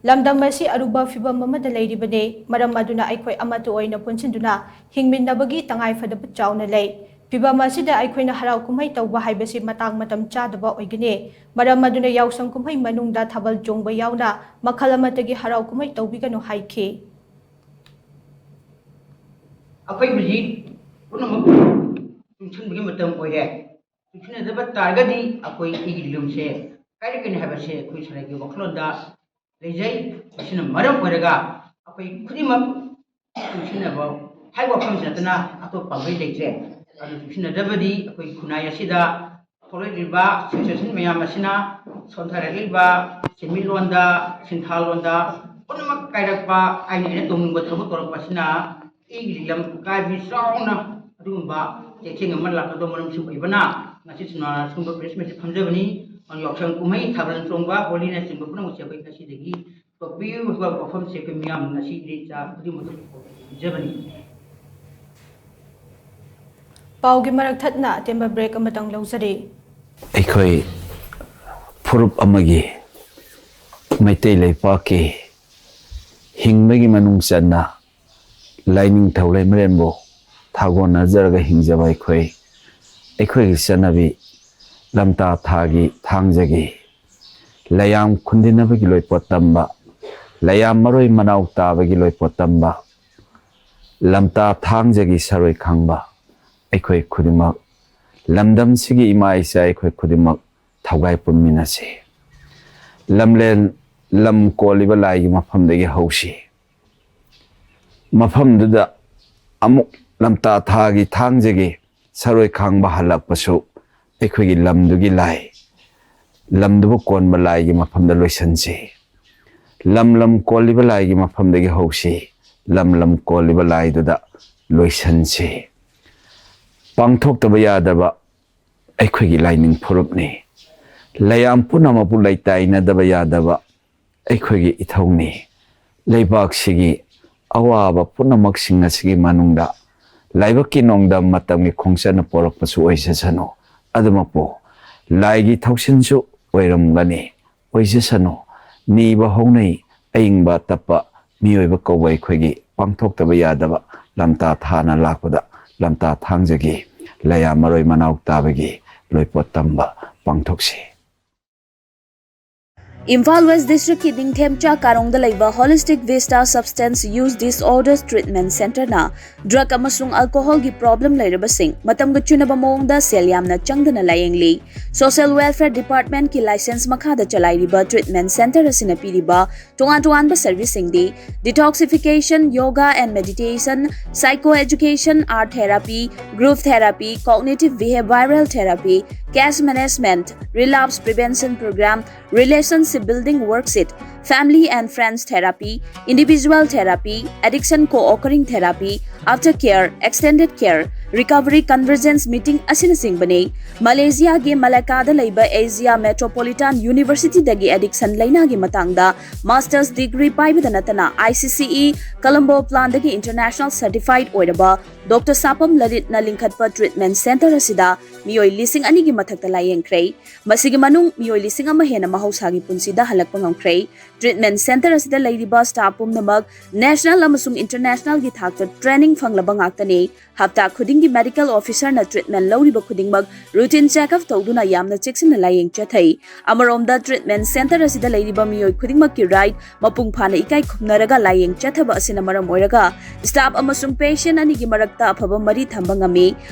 ꯂꯝꯗꯝ ꯑꯁꯤ ꯑꯔꯨꯕ ꯐꯤꯚꯝ ꯑꯃꯗ ꯂꯩꯔꯤꯕꯅꯤ꯫ ꯃꯔꯝ ꯑꯗꯨꯅ ꯑꯩꯈꯣꯏ ꯑꯃꯠꯇ ꯑꯣꯏꯅ ꯄꯨꯟꯁꯤꯟꯗꯨꯅ ꯍꯤꯡꯃꯤꯟꯅꯕꯒꯤ ꯇꯉꯥꯏꯐꯗꯕ ꯆꯥꯎꯅ ꯂꯩ꯫ ꯐꯤꯚꯝ ꯑꯁꯤꯗ ꯑꯩꯈꯣꯏꯅ ꯍꯔꯥꯎ ꯀꯨꯝꯍꯩ ꯇꯧꯕ ꯍꯥꯏꯕꯁꯤ ꯃꯇꯥꯡ ꯃꯇꯝ ꯆꯥꯗꯕ ꯑꯣꯏꯒꯅꯤ꯫ ꯃꯔꯝ ꯑꯗꯨꯅ ꯌꯥꯎꯁꯪ ꯀꯨꯝꯍꯩ ꯃꯅꯨꯡꯗ ꯊꯥꯕꯜ ꯆꯣꯡꯕ ꯌꯥꯎꯅ ꯃꯈꯜ ꯑꯃꯠꯇꯒꯤ ꯍꯔꯥꯎ ꯀꯨꯝꯍꯩ ꯇꯧꯕꯤꯒꯅꯨ ꯍꯥꯏꯈꯤ꯫ ꯑꯩꯈꯣꯏ ꯍꯧꯖꯤꯛ ꯄꯨꯝꯅꯃꯛ ꯆꯨꯡꯁꯤꯟꯕꯒꯤ ꯃꯇꯝ ꯑꯣꯏꯔꯦ꯫ ꯆꯨꯡꯁꯤꯟꯅꯗꯕ ꯇꯥꯔꯒꯗꯤ ꯑꯩꯈꯣꯏ ꯑꯩꯒꯤ ꯂꯤꯂꯣꯡꯁꯦ ꯀꯥꯏꯔꯛꯀꯅꯤ ꯍꯥꯏꯕꯁꯦ ꯑꯩꯈꯣꯏ ꯁꯂꯥꯏꯒꯤ ꯋꯥꯈꯜꯂꯣꯟꯗ ꯂꯩꯖꯩ꯫ ꯃꯁꯤꯅ ꯃꯔꯝ ꯑꯣꯏꯔꯒ ꯑꯩꯈꯣꯏ ꯈꯨꯗꯤꯡꯃꯛ ꯆꯨꯡꯁꯤꯟꯅꯕ ꯍꯥꯏꯕ ꯋꯥꯐꯝꯁꯤ ꯅꯠꯇꯅ ꯑꯇꯣꯞꯄ ꯄꯥꯝꯕꯩ ꯂꯩꯇ꯭ꯔꯦ꯫ ꯑꯗꯨ ꯆꯨꯡꯁꯤꯟꯅꯗꯕꯗꯤ ꯑꯩꯈꯣꯏ ꯈꯨꯟꯅꯥꯏ ꯑꯁꯤꯗ ꯊꯣꯛꯂꯛꯂꯤꯕ ꯁꯤꯆꯨꯋꯦꯁꯟ ꯃꯌꯥꯝ ꯑꯁꯤꯅ ꯁꯣꯟꯊꯔꯛꯂꯤꯕ ꯁꯦꯟꯃꯤꯠꯂꯣꯟꯗ, ꯁꯤꯟꯊꯥꯂꯣꯟꯗ ꯄꯨꯝꯅꯃꯛ ꯀꯥꯏꯔꯛꯄ, ꯑꯩꯅ ꯑꯩꯅ ꯇꯧꯅꯤꯡꯕ ꯊꯕꯛ ꯇꯧꯔꯛꯄ ꯑꯁꯤꯅ ꯑꯩꯒꯤ ꯂꯝ ꯀꯥꯏꯕꯒꯤ ꯆꯥꯎꯅ ꯑꯗꯨꯒꯨꯝꯕ ꯆꯩꯊꯦꯡ ꯑꯃ ꯂꯥꯛꯀꯗꯧꯕ ꯃꯔꯝꯁꯨ ꯑꯣꯏꯕꯅ ꯉꯁꯤ ꯁꯨꯃꯥꯏꯅ ꯁꯤꯒꯨꯝꯕ ꯄ꯭ꯔꯦꯁ ꯃꯤꯠꯁꯦ ꯐꯝꯖꯕꯅꯤ꯫ ꯌꯥꯎꯁꯪ ꯀꯨꯝꯍꯩ, ꯊꯥꯕꯜ ꯆꯣꯡꯕ, ꯍꯣꯂꯤꯅꯆꯤꯡꯕ ꯄꯨꯝꯅꯃꯛꯁꯦ ꯑꯩꯈꯣꯏ ꯉꯁꯤꯗꯒꯤ ꯇꯣꯛꯄꯤꯌꯨ ꯍꯥꯏꯕ ꯋꯥꯐꯝꯁꯦ ꯑꯩꯈꯣꯏ ꯃꯤꯌꯥꯝ ꯉꯁꯤ ꯏꯔꯩꯆꯥ ꯈꯨꯗꯤꯡꯃꯛꯇ ꯄꯤꯖꯕꯅꯤ꯫ ꯄꯥꯎꯒꯤ ꯃꯔꯛ ꯊꯠꯅ ꯑꯇꯦꯟꯕ ꯕ꯭ꯔꯦꯛ ꯑꯃꯇꯪ ꯂꯧꯖꯔꯤ꯫ ꯑꯩꯈꯣꯏ ꯐꯨꯔꯨꯞ ꯑꯃꯒꯤ, ꯃꯩꯇꯩ ꯂꯩꯄꯥꯛꯀꯤ ꯍꯤꯡꯕꯒꯤ ꯃꯅꯨꯡ ꯆꯟꯅ ꯂꯥꯏꯅꯤꯡꯊꯧ ꯂꯩꯃꯔꯦꯟꯕꯨ ꯊꯥꯒꯣꯟꯅꯖꯔꯒ ꯍꯤꯡꯖꯕ ꯑꯩꯈꯣꯏ, ꯑꯩꯈꯣꯏꯒꯤ ꯆꯠꯅꯕꯤ ꯂꯝꯇꯥ ꯊꯥꯒꯤ ꯊꯥꯡꯖꯒꯤ ꯂꯩꯌꯥꯝ ꯈꯨꯟꯗꯤꯟꯅꯕꯒꯤ ꯂꯣꯏꯄꯣꯠ ꯇꯝꯕ, ꯂꯩꯌꯥꯝ ꯃꯔꯣꯏ ꯃꯅꯥꯎ ꯇꯥꯕꯒꯤ ꯂꯣꯏꯄꯣꯠ ꯇꯝꯕ, ꯂꯝꯇꯥ ꯊꯥꯡꯖꯒꯤ ꯁꯔꯣꯏ ꯈꯪꯕ ꯑꯩꯈꯣꯏ ꯈꯨꯗꯤꯡꯃꯛ, ꯂꯝꯗꯝꯁꯤꯒꯤ ꯏꯃꯥ ꯏꯆꯥ ꯑꯩꯈꯣꯏ ꯈꯨꯗꯤꯡꯃꯛ ꯊꯧꯒꯥꯏ ꯄꯨꯟꯃꯤꯟꯅꯁꯤ꯫ ꯂꯝꯂꯦꯟ ꯂꯝ ꯀꯣꯜꯂꯤꯕ ꯂꯥꯏꯒꯤ ꯃꯐꯝꯗꯒꯤ ꯍꯧꯁꯤ꯫ ꯃꯐꯝꯗꯨꯗ ꯑꯃꯨꯛ ꯂꯝꯇꯥ ꯊꯥꯒꯤ ꯊꯥꯡꯖꯒꯤ ꯁꯔꯣꯏ ꯈꯥꯡꯕ ꯍꯜꯂꯛꯄꯁꯨ ꯑꯩꯈꯣꯏꯒꯤ ꯂꯝꯗꯨꯒꯤ ꯂꯥꯏ, ꯂꯝꯗꯨꯕꯨ ꯀꯣꯟꯕ ꯂꯥꯏꯒꯤ ꯃꯐꯝꯗ ꯂꯣꯏꯁꯟꯁꯤ꯫ ꯂꯝ ꯂꯝ ꯀꯣꯜꯂꯤꯕ ꯂꯥꯏꯒꯤ ꯃꯐꯝꯗꯒꯤ ꯍꯧꯁꯤ, ꯂꯝ ꯂꯝ ꯀꯣꯜꯂꯤꯕ ꯂꯥꯏꯗꯨꯗ ꯂꯣꯏꯁꯟꯁꯤ꯫ ꯄꯥꯡꯊꯣꯛꯇꯕ ꯌꯥꯗꯕ ꯑꯩꯈꯣꯏꯒꯤ ꯂꯥꯏꯅꯤꯡ ꯐꯨꯔꯨꯞꯅꯤ꯫ ꯂꯩꯌꯥꯝ ꯄꯨꯝꯅꯃꯛꯄꯨ ꯂꯩꯇꯥꯏꯅꯗꯕ ꯌꯥꯗꯕ ꯑꯩꯈꯣꯏꯒꯤ ꯏꯊꯧꯅꯤ꯫ ꯂꯩꯕꯥꯛꯁꯤꯒꯤ ꯑꯋꯥꯕ ꯄꯨꯝꯅꯃꯛꯁꯤꯡ ꯑꯁꯤꯒꯤ ꯃꯅꯨꯡꯗ ꯂꯥꯏꯕꯛꯀꯤ ꯅꯣꯡꯗꯝ ꯃꯇꯝꯒꯤ ꯈꯣꯡꯆꯠꯅ ꯄꯣꯔꯛꯄꯁꯨ ꯑꯣꯏꯖꯁꯅꯨ, ꯑꯗꯨꯃꯛꯄꯨ ꯂꯥꯏꯒꯤ ꯊꯧꯁꯤꯟꯁꯨ ꯑꯣꯏꯔꯝꯒꯅꯤ, ꯑꯣꯏꯖꯁꯅꯨ꯫ ꯅꯤꯕ ꯍꯧꯅꯩ ꯑꯏꯪꯕ ꯇꯞꯄ ꯃꯤꯑꯣꯏꯕ ꯀꯧꯕ ꯑꯩꯈꯣꯏꯒꯤ ꯄꯥꯡꯊꯣꯛꯇꯕ ꯌꯥꯗꯕ ꯂꯝꯇꯥ ꯊꯥꯅ ꯂꯥꯛꯄꯗ ꯂꯝꯇꯥ ꯊꯥꯡꯖꯒꯤ ꯂꯩꯌꯥꯝ ꯃꯔꯣꯏ ꯃꯅꯥꯎ ꯇꯥꯕꯒꯤ ꯂꯣꯏꯄꯣꯠ ꯇꯝꯕ ꯄꯥꯡꯊꯣꯛꯁꯤ꯫ ꯏꯝꯐꯥꯜ ꯋꯦꯁ ꯗꯤꯁꯇ꯭ꯔꯤꯛꯀꯤ ꯅꯤꯡꯊꯦꯝꯆꯥ ꯀꯥꯔꯣꯡꯗ ꯂꯩꯕ Holistic Vista Substance Use Disorders Treatment Centerꯅ drug ꯑꯃꯁꯨꯡ alcoholꯒꯤ problem ꯂꯩꯔꯕꯁꯤꯡ ꯃꯇꯝꯒ ꯆꯨꯅꯕ ꯃꯑꯣꯡꯗ ꯁꯦꯜ ꯌꯥꯝꯅ ꯆꯪꯗꯅ ꯂꯥꯌꯦꯡꯂꯤ꯫ Social Welfare Departmentꯀꯤ license ꯃꯈꯥꯗ ꯆꯂꯥꯏꯔꯤꯕ treatment center ꯑꯁꯤꯅ ꯄꯤꯔꯤꯕ ꯇꯣꯉꯥꯟ ꯇꯣꯉꯥꯟꯕ serviceꯁꯤꯡꯗꯤ detoxification, yoga and meditation, psycho education, art therapy, group therapy, cognitive behavioral therapy, case management, relapse prevention program, relationship building worksheet, family and friends therapy, individual therapy, addiction co-occurring therapy, after care, extended care, recovery convergence meeting ꯑꯁꯤꯅꯆꯤꯡꯕꯅꯤ꯫ ꯃꯂꯦꯁꯤꯌꯥꯒꯤ ꯃꯂꯥꯀꯥꯗ ꯂꯩꯕ Asia Metropolitan Universityꯗꯒꯤ addiction ꯂꯩꯅꯥꯒꯤ ꯃꯇꯥꯡꯗ master's degree ꯄꯥꯏꯕꯗ ꯅꯠꯇꯅ I C C E Colombo planꯗꯒꯤ international certified ꯑꯣꯏꯔꯕ Doctor ꯁꯥꯄꯝ ꯂꯂꯤꯠꯅ ꯂꯤꯡꯈꯠꯄ treatment center ꯑꯁꯤꯗ ꯃꯤꯑꯣꯏ ꯂꯤꯁꯤꯡ ꯑꯅꯤꯒꯤ ꯃꯊꯛꯇ ꯂꯥꯌꯦꯡꯈ꯭ꯔꯦ꯫ ꯃꯁꯤꯒꯤ ꯃꯅꯨꯡ ꯃꯤꯑꯣꯏ ꯂꯤꯁꯤꯡ ꯑꯃ ꯍꯦꯟꯅ ꯃꯍꯧꯁꯥꯒꯤ ꯄꯨꯟꯁꯤꯗ ꯍꯜꯂꯛꯄ ꯉꯝꯈ꯭ꯔꯦ꯫ Treatment center ꯑꯁꯤꯗ ꯂꯩꯔꯤꯕ staff ꯄꯨꯝꯅꯃꯛ national ꯑꯃꯁꯨꯡ internationalꯒꯤ ꯊꯥꯛꯇ training ꯐꯪꯂꯕ ꯉꯥꯛꯇꯅꯤ꯫ ꯍꯞꯇꯥ ꯈꯨꯗꯤꯡꯒꯤ medical officerꯅ treatment ꯂꯧꯔꯤꯕ ꯈꯨꯗꯤꯡꯃꯛ routine checkup ꯇꯧꯗꯨꯅ ꯌꯥꯝꯅ ꯆꯦꯛꯁꯤꯟꯅ ꯂꯥꯌꯦꯡ ꯆꯠꯊꯩ꯫ ꯑꯃꯔꯣꯝꯗ treatment center ꯑꯁꯤꯗ ꯂꯩꯔꯤꯕ ꯃꯤꯑꯣꯏ ꯈꯨꯗꯤꯡꯃꯛꯀꯤ right ꯃꯄꯨꯡ ꯐꯥꯅ ꯏꯀꯥꯏ ꯈꯨꯝꯅꯔꯒ ꯂꯥꯌꯦꯡ ꯆꯠꯊꯕ ꯑꯁꯤꯅ ꯃꯔꯝ ꯑꯣꯏꯔꯒ staff ꯑꯃꯁꯨꯡ patient ꯑꯅꯤꯒꯤ ꯃꯔꯛꯇ ꯑꯐꯕ ꯃꯔꯤ ꯊꯝꯕ ꯉꯝꯃꯤ꯫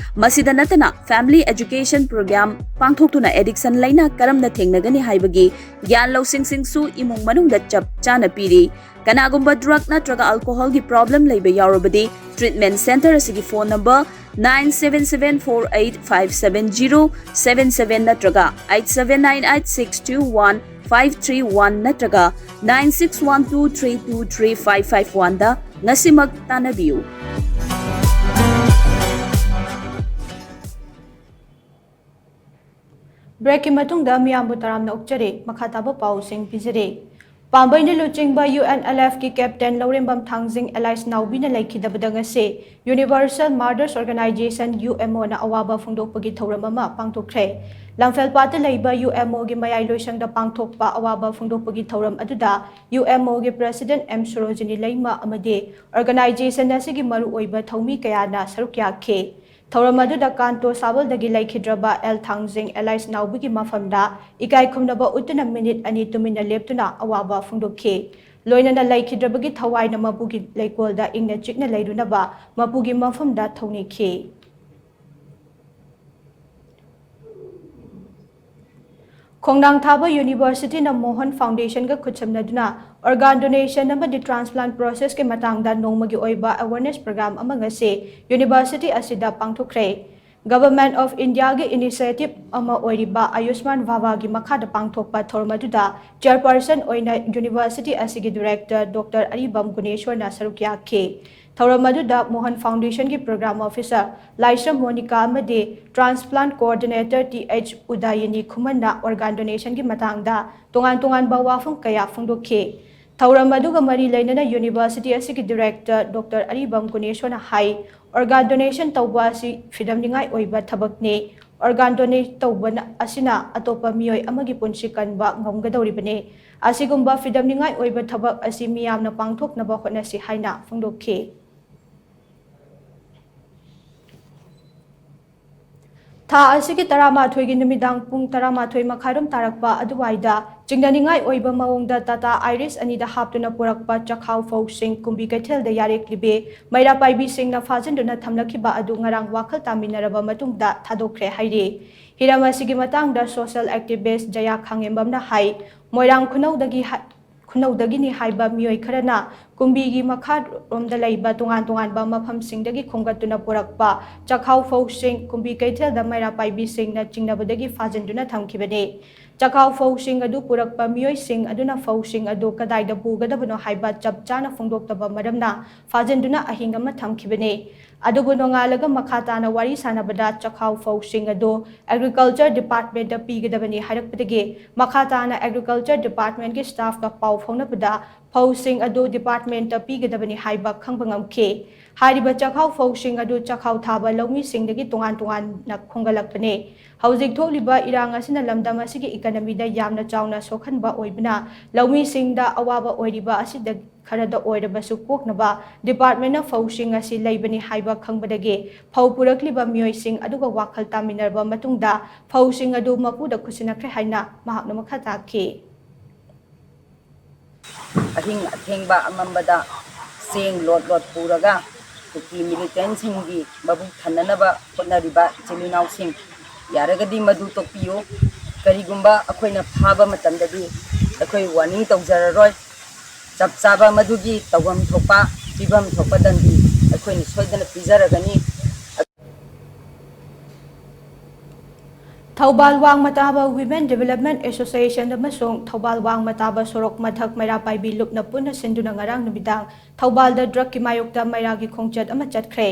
ꯃꯁꯤꯗ ꯅꯠꯇꯅ family education program ꯄꯥꯡꯊꯣꯛꯇꯨꯅ addiction ꯂꯩꯅꯥ ꯀꯔꯝꯅ ꯊꯦꯡꯅꯒꯅꯤ ꯍꯥꯏꯕꯒꯤ ꯒ꯭ꯌꯥꯟ ꯂꯧꯁꯤꯡꯁꯤꯡꯁꯨ ꯏꯃꯨꯡ ꯃꯅꯨꯡꯗ ꯆꯞ ꯆꯥꯅ ꯄꯤꯔꯤ꯫ ꯀꯅꯥꯒꯨꯝꯕ drug ꯅꯠꯇ꯭ꯔꯒ alcoholꯒꯤ problem ꯂꯩꯕ ꯌꯥꯎꯔꯕꯗꯤ treatment center ꯑꯁꯤꯒꯤ phone number nine seven seven four eight five seven zero seven seven ꯅꯠꯇ꯭ꯔꯒ eight seven nine eight six two one five three one ꯅꯠꯇ꯭ꯔꯒ nine six one two three two three five five oneꯗ ꯉꯁꯤꯃꯛ ꯇꯥꯟꯅꯕꯤꯌꯨ꯫ ꯕ꯭ꯔꯦꯛꯀꯤ ꯃꯇꯨꯡꯗ ꯃꯤꯌꯥꯝꯕꯨ ꯇꯔꯥꯝꯅ ꯑꯣꯛꯆꯔꯤ꯫ ꯃꯈꯥ ꯇꯥꯕ ꯄꯥꯎꯁꯤꯡ ꯄꯤꯖꯔꯤ꯫ ꯄꯥꯝꯕꯩꯅ ꯂꯨꯆꯤꯡꯕ ꯌꯨ ꯑꯦꯟ ꯑꯦꯜ ꯑꯦꯐꯀꯤ ꯀꯦꯞꯇꯦꯟ ꯂꯧꯔꯦꯝꯕꯝ ꯊꯥꯡꯖꯤꯡ ꯑꯦꯂꯥꯏꯁ ꯅꯥꯎꯕꯤꯅ ꯂꯩꯈꯤꯗꯕꯗ ꯉꯁꯤ Universal Martyrs Organization, U M ꯑꯣꯅ ꯑꯋꯥꯕ ꯐꯣꯡꯗꯣꯛꯄꯒꯤ ꯊꯧꯔꯝ ꯑꯃ ꯄꯥꯡꯊꯣꯛꯈ꯭ꯔꯦ꯫ ꯂꯝꯐꯦꯜꯄꯥꯠꯇ ꯂꯩꯕ ꯌꯨ ꯑꯦꯝ ꯑꯣꯒꯤ ꯃꯌꯥꯏ ꯂꯣꯏꯁꯪꯗ ꯄꯥꯡꯊꯣꯛꯄ ꯑꯋꯥꯕ ꯐꯣꯡꯗꯣꯛꯄꯒꯤ ꯊꯧꯔꯝ ꯑꯗꯨꯗ ꯌꯨ ꯑꯦꯝ ꯑꯣꯒꯤ ꯄ꯭ꯔꯦꯁꯤꯗꯦꯟꯠ ꯑꯦꯝ ꯁꯣꯔꯣꯖꯤꯅꯤ ꯂꯩꯃ ꯑꯃꯗꯤ organization ꯑꯁꯤꯒꯤ ꯃꯔꯨꯑꯣꯏꯕ ꯊꯧꯃꯤ ꯀꯌꯥꯅ ꯁꯔꯨꯛ ꯌꯥꯈꯤ꯫ ꯊꯧꯔꯝ ꯑꯗꯨꯗ ꯀꯥꯟꯇꯣ ꯁꯥꯕꯜꯗꯒꯤ ꯂꯩꯈꯤꯗ꯭ꯔꯕ ꯑꯦꯜ ꯊꯥꯡꯖꯤꯡ ꯑꯦꯂꯥꯏꯁ ꯅꯥꯎꯕꯤꯒꯤ ꯃꯐꯝꯗ ꯏꯀꯥꯏ ꯈꯨꯝꯅꯕ ꯎꯠꯇꯨꯅ ꯃꯤꯅꯤꯠ ꯑꯅꯤ ꯇꯨꯃꯤꯟꯅ ꯂꯦꯞꯇꯨꯅ ꯑꯋꯥꯕ ꯐꯣꯡꯗꯣꯛꯈꯤ꯫ ꯂꯣꯏꯅꯅ ꯂꯩꯈꯤꯗ꯭ꯔꯕꯒꯤ ꯊꯋꯥꯏꯅ ꯃꯄꯨꯒꯤ ꯂꯩꯀꯣꯜꯗ ꯏꯪꯅ ꯆꯤꯛꯅ ꯂꯩꯔꯨꯅꯕ ꯃꯄꯨꯒꯤ ꯃꯐꯝꯗ ꯊꯧꯅꯤꯈꯤ꯫ ꯈꯣꯡꯅꯥꯡ ꯊꯥꯕ ꯌꯨꯅꯤꯚꯔꯁꯤꯇꯤꯅ ꯃꯣꯍꯟ ꯐꯥꯎꯟꯗꯦꯁꯟꯒ ꯈꯨꯠꯁꯝꯅꯗꯨꯅ organ donation ꯑꯃꯗꯤ transplant processꯀꯤ ꯃꯇꯥꯡꯗ ꯅꯣꯡꯃꯒꯤ ꯑꯣꯏꯕ awareness program ꯑꯃ ꯉꯁꯤ ꯌꯨꯅꯤꯚꯔꯁꯤꯇꯤ ꯑꯁꯤꯗ ꯄꯥꯡꯊꯣꯛꯈ꯭ꯔꯦ꯫ Government of Indiaꯒꯤ initiative ꯑꯃ ꯑꯣꯏꯔꯤꯕ ꯑꯌꯨꯁꯃꯥꯟ ꯚꯥꯕꯥꯒꯤ ꯃꯈꯥꯗ ꯄꯥꯡꯊꯣꯛꯄ ꯊꯧꯔꯝ ꯑꯗꯨꯗ chairperson ꯑꯣꯏꯅ ꯌꯨꯅꯤꯚꯔꯁꯤꯇꯤ ꯑꯁꯤꯒꯤ director ꯗꯣꯛꯇꯔ ꯑꯔꯤꯕꯝ ꯒꯨꯅꯦꯁꯣꯔꯅ ꯁꯔꯨꯛ ꯌꯥꯈꯤ꯫ ꯊꯧꯔꯝ ꯑꯗꯨꯗ ꯃꯣꯍꯟ ꯐꯥꯎꯟꯗꯦꯁꯟꯒꯤ program officer ꯂꯥꯏꯁ꯭ꯔꯝ ꯃꯣꯅꯤꯀꯥ ꯑꯃꯗꯤ transplant coordinator ꯇꯤ ꯑꯩꯆ ꯎꯗꯥꯌꯤꯅꯤ ꯈꯨꯃꯟꯅ organ donationꯒꯤ ꯃꯇꯥꯡꯗ ꯇꯣꯉꯥꯟ ꯇꯣꯉꯥꯟꯕ ꯋꯥꯐꯝ ꯀꯌꯥ ꯐꯣꯡꯗꯣꯛꯈꯤ꯫ ꯊꯧꯔꯝ ꯑꯗꯨꯒ ꯃꯔꯤ ꯂꯩꯅꯅ ꯌꯨꯅꯤꯚꯔꯁꯤꯇꯤ ꯑꯁꯤꯒꯤ director ꯗꯣꯛꯇꯔ ꯑꯔꯤꯕꯝ ꯒꯨꯅꯦꯁꯣꯔꯅ ꯍꯥꯏ, organ donation ꯇꯧꯕ ꯑꯁꯤ ꯐꯤꯗꯝꯅꯤꯡꯉꯥꯏ ꯑꯣꯏꯕ ꯊꯕꯛꯅꯤ꯫ Organ donate ꯇꯧꯕꯅ ꯑꯁꯤꯅ ꯑꯇꯣꯞꯄ ꯃꯤꯑꯣꯏ ꯑꯃꯒꯤ ꯄꯨꯟꯁꯤ ꯀꯟꯕ ꯉꯝꯒꯗꯧꯔꯤꯕꯅꯤ꯫ ꯑꯁꯤꯒꯨꯝꯕ ꯐꯤꯗꯝꯅꯤꯡꯉꯥꯏ ꯑꯣꯏꯕ ꯊꯕꯛ ꯑꯁꯤ ꯃꯤꯌꯥꯝꯅ ꯄꯥꯡꯊꯣꯛꯅꯕ ꯍꯣꯠꯅꯁꯤ ꯍꯥꯏꯅ ꯐꯣꯡꯗꯣꯛꯈꯤ꯫ ꯊꯥ ꯑꯁꯤꯒꯤ ꯇꯔꯥꯃꯥꯊꯣꯏꯒꯤ ꯅꯨꯃꯤꯗꯥꯡ ꯄꯨꯡ ꯇꯔꯥꯃꯥꯊꯣꯏ ꯃꯈꯥꯏꯔꯣꯝ ꯇꯥꯔꯛꯄ ꯑꯗꯨꯋꯥꯏꯗ ꯆꯤꯡꯅꯅꯤꯡꯉꯥꯏ ꯑꯣꯏꯕ ꯃꯑꯣꯡꯗ ꯇꯥꯇꯥ ꯑꯥꯏꯔꯤꯁ ꯑꯅꯤꯗ ꯍꯥꯞꯇꯨꯅ ꯄꯨꯔꯛꯄ ꯆꯥꯛꯈꯥꯎ ꯐꯧꯁꯤꯡ ꯀꯨꯝꯕꯤ ꯀꯩꯊꯦꯜꯗ ꯌꯥꯔꯦꯛꯂꯤꯕꯤ ꯃꯩꯔꯥ ꯄꯥꯏꯕꯤꯁꯤꯡꯅ ꯐꯥꯖꯤꯟꯗꯨꯅ ꯊꯝꯂꯛꯈꯤꯕ ꯑꯗꯨ ꯉꯔꯥꯡ ꯋꯥꯈꯜ ꯇꯥꯃꯤꯟꯅꯔꯕ ꯃꯇꯨꯡꯗ ꯊꯥꯗꯣꯛꯈ꯭ꯔꯦ ꯍꯥꯏꯔꯤ꯫ ꯍꯤꯔꯝ ꯑꯁꯤꯒꯤ ꯃꯇꯥꯡꯗ social activist ꯖꯌꯥ ꯈꯥꯉꯦꯝꯕꯝꯅ ꯍꯥꯏ, ꯃꯣꯏꯔꯥꯡ ꯈꯨꯅꯧꯗꯒꯤ ꯍꯥ-, ꯈꯨꯅꯧꯗꯒꯤꯅꯤ ꯍꯥꯏꯕ ꯃꯤꯑꯣꯏ ꯈꯔꯅ ꯀꯨꯝꯕꯤꯒꯤ ꯃꯈꯥꯔꯣꯝꯗ ꯂꯩꯕ ꯇꯣꯉꯥꯟ ꯇꯣꯉꯥꯟꯕ ꯃꯐꯝꯁꯤꯡꯗꯒꯤ ꯈꯣꯝꯒꯠꯇꯨꯅ ꯄꯨꯔꯛꯄ ꯆꯥꯛꯈꯥꯎ ꯐꯧꯁꯤꯡ ꯀꯨꯝꯕꯤ ꯀꯩꯊꯦꯜꯗ ꯃꯩꯔꯥ ꯄꯥꯏꯕꯤꯁꯤꯡꯅ ꯆꯤꯡꯅꯕꯗꯒꯤ ꯐꯥꯖꯤꯟꯗꯨꯅ ꯊꯝꯈꯤꯕꯅꯤ꯫ ꯆꯥꯛꯍꯥꯎ ꯐꯧꯁꯤꯡ ꯑꯗꯨ ꯄꯨꯔꯛꯄ ꯃꯤꯑꯣꯏꯁꯤꯡ ꯑꯗꯨꯅ ꯐꯧꯁꯤꯡ ꯑꯗꯨ ꯀꯗꯥꯏꯗ ꯄꯨꯒꯗꯕꯅꯣ ꯍꯥꯏꯕ ꯆꯞ ꯆꯥꯅ ꯐꯣꯡꯗꯣꯛꯇꯕ ꯃꯔꯝꯅ ꯐꯥꯖꯤꯟꯗꯨꯅ ꯑꯍꯤꯡ ꯑꯃ ꯊꯝꯈꯤꯕꯅꯤ꯫ ꯑꯗꯨꯕꯨ ꯅꯣꯡꯉꯥꯜꯂꯒ ꯃꯈꯥ ꯇꯥꯅ ꯋꯥꯔꯤ ꯁꯥꯟꯅꯕꯗ ꯆꯥꯛꯍꯥꯎ ꯐꯧꯁꯤꯡ ꯑꯗꯨ Agriculture Departmentꯇ ꯄꯤꯒꯗꯕꯅꯤ ꯍꯥꯏꯔꯛꯄꯗꯒꯤ ꯃꯈꯥ ꯇꯥꯅ Agriculture Departmentꯀꯤ staffꯀ ꯄꯥꯎ ꯐꯥꯎꯅꯕꯗ ꯐꯧꯁꯤꯡ ꯑꯗꯨ departmentꯇ ꯄꯤꯒꯗꯕꯅꯤ ꯍꯥꯏꯕ ꯈꯪꯕ ꯉꯝꯈꯤ꯫ ꯍꯥꯏꯔꯤꯕ ꯆꯥꯛꯍꯥꯎ ꯐꯧꯁꯤꯡ ꯑꯗꯨ ꯆꯥꯛꯍꯥꯎ ꯊꯥꯕ ꯂꯧꯃꯤꯁꯤꯡꯗꯒꯤ ꯇꯣꯉꯥꯟ ꯇꯣꯉꯥꯟꯅ ꯈꯣꯝꯒꯠꯂꯛꯄꯅꯤ꯫ ꯍꯧꯖꯤꯛ ꯊꯣꯛꯂꯤꯕ ꯏꯔꯥꯡ ꯑꯁꯤꯅ ꯂꯝꯗꯝ ꯑꯁꯤꯒꯤ economyꯗ ꯌꯥꯝꯅ ꯆꯥꯎꯅ ꯁꯣꯛꯍꯟꯕ ꯑꯣꯏꯕꯅ ꯂꯧꯃꯤꯁꯤꯡꯗ ꯑꯋꯥꯕ ꯑꯣꯏꯔꯤꯕ ꯑꯁꯤꯗ ꯈꯔꯗ ꯑꯣꯏꯔꯕꯁꯨ ꯀꯣꯛꯅꯕ departmentꯅ ꯐꯧꯁꯤꯡ ꯑꯁꯤ ꯂꯩꯕꯅꯤ ꯍꯥꯏꯕ ꯈꯪꯕꯗꯒꯤ ꯐꯧ ꯄꯨꯔꯛꯂꯤꯕ ꯃꯤꯑꯣꯏꯁꯤꯡ ꯑꯗꯨꯒ ꯋꯥꯈꯜ ꯇꯥꯃꯤꯟꯅꯔꯕ ꯃꯇꯨꯡꯗ ꯐꯧꯁꯤꯡ ꯑꯗꯨ ꯃꯄꯨꯗ ꯈꯨꯠꯁꯤꯟꯅꯈ꯭ꯔꯦ ꯍꯥꯏꯅ ꯃꯍꯥꯛꯅ ꯃꯈꯥ ꯇꯥꯈꯤ꯫ ꯑꯍꯤꯡ ꯑꯊꯦꯡꯕ ꯑꯃꯝꯕꯗ ꯆꯦꯡ ꯂꯣꯠ ꯂꯣꯠ ꯄꯨꯔꯒ ꯀꯨꯀꯤ militantꯁꯤꯡꯒꯤ ꯃꯕꯨꯛ ꯊꯟꯅꯅꯕ ꯍꯣꯠꯅꯔꯤꯕ ꯏꯆꯤꯜ ꯏꯅꯥꯎꯁꯤꯡ, ꯌꯥꯔꯒꯗꯤ ꯃꯗꯨ ꯇꯣꯛꯄꯤꯌꯨ꯫ ꯀꯔꯤꯒꯨꯝꯕ ꯑꯩꯈꯣꯏꯅ ꯐꯥꯕ ꯃꯇꯝꯗꯗꯤ ꯑꯩꯈꯣꯏ warning ꯇꯧꯖꯔꯔꯣꯏ꯫ ꯆꯞ ꯆꯥꯕ ꯃꯗꯨꯒꯤ ꯇꯧꯐꯝ ꯊꯣꯛꯄ, ꯄꯤꯐꯝ ꯊꯣꯛꯄ ꯗꯟꯗꯤ ꯑꯩꯈꯣꯏꯅ ꯁꯣꯏꯗꯅ ꯄꯤꯖꯔꯒꯅꯤ꯫ ꯊꯧꯕꯥꯜ ꯋꯥꯡꯃ ꯇꯥꯕ Women Development Association ꯑꯃꯁꯨꯡ ꯊꯧꯕꯥꯜ ꯋꯥꯡꯃ ꯇꯥꯕ ꯁꯣꯔꯣꯛ ꯃꯊꯛ ꯃꯩꯔꯥ ꯄꯥꯏꯕꯤ ꯂꯨꯞꯅ ꯄꯨꯟꯅ ꯁꯤꯟꯗꯨꯅ ꯉꯔꯥꯡ ꯅꯨꯃꯤꯗꯥꯡ ꯊꯧꯕꯥꯜꯗ drugꯀꯤ ꯃꯥꯌꯣꯛꯇ ꯃꯩꯔꯥꯒꯤ ꯈꯣꯡꯆꯠ ꯑꯃ ꯆꯠꯈ꯭ꯔꯦ꯫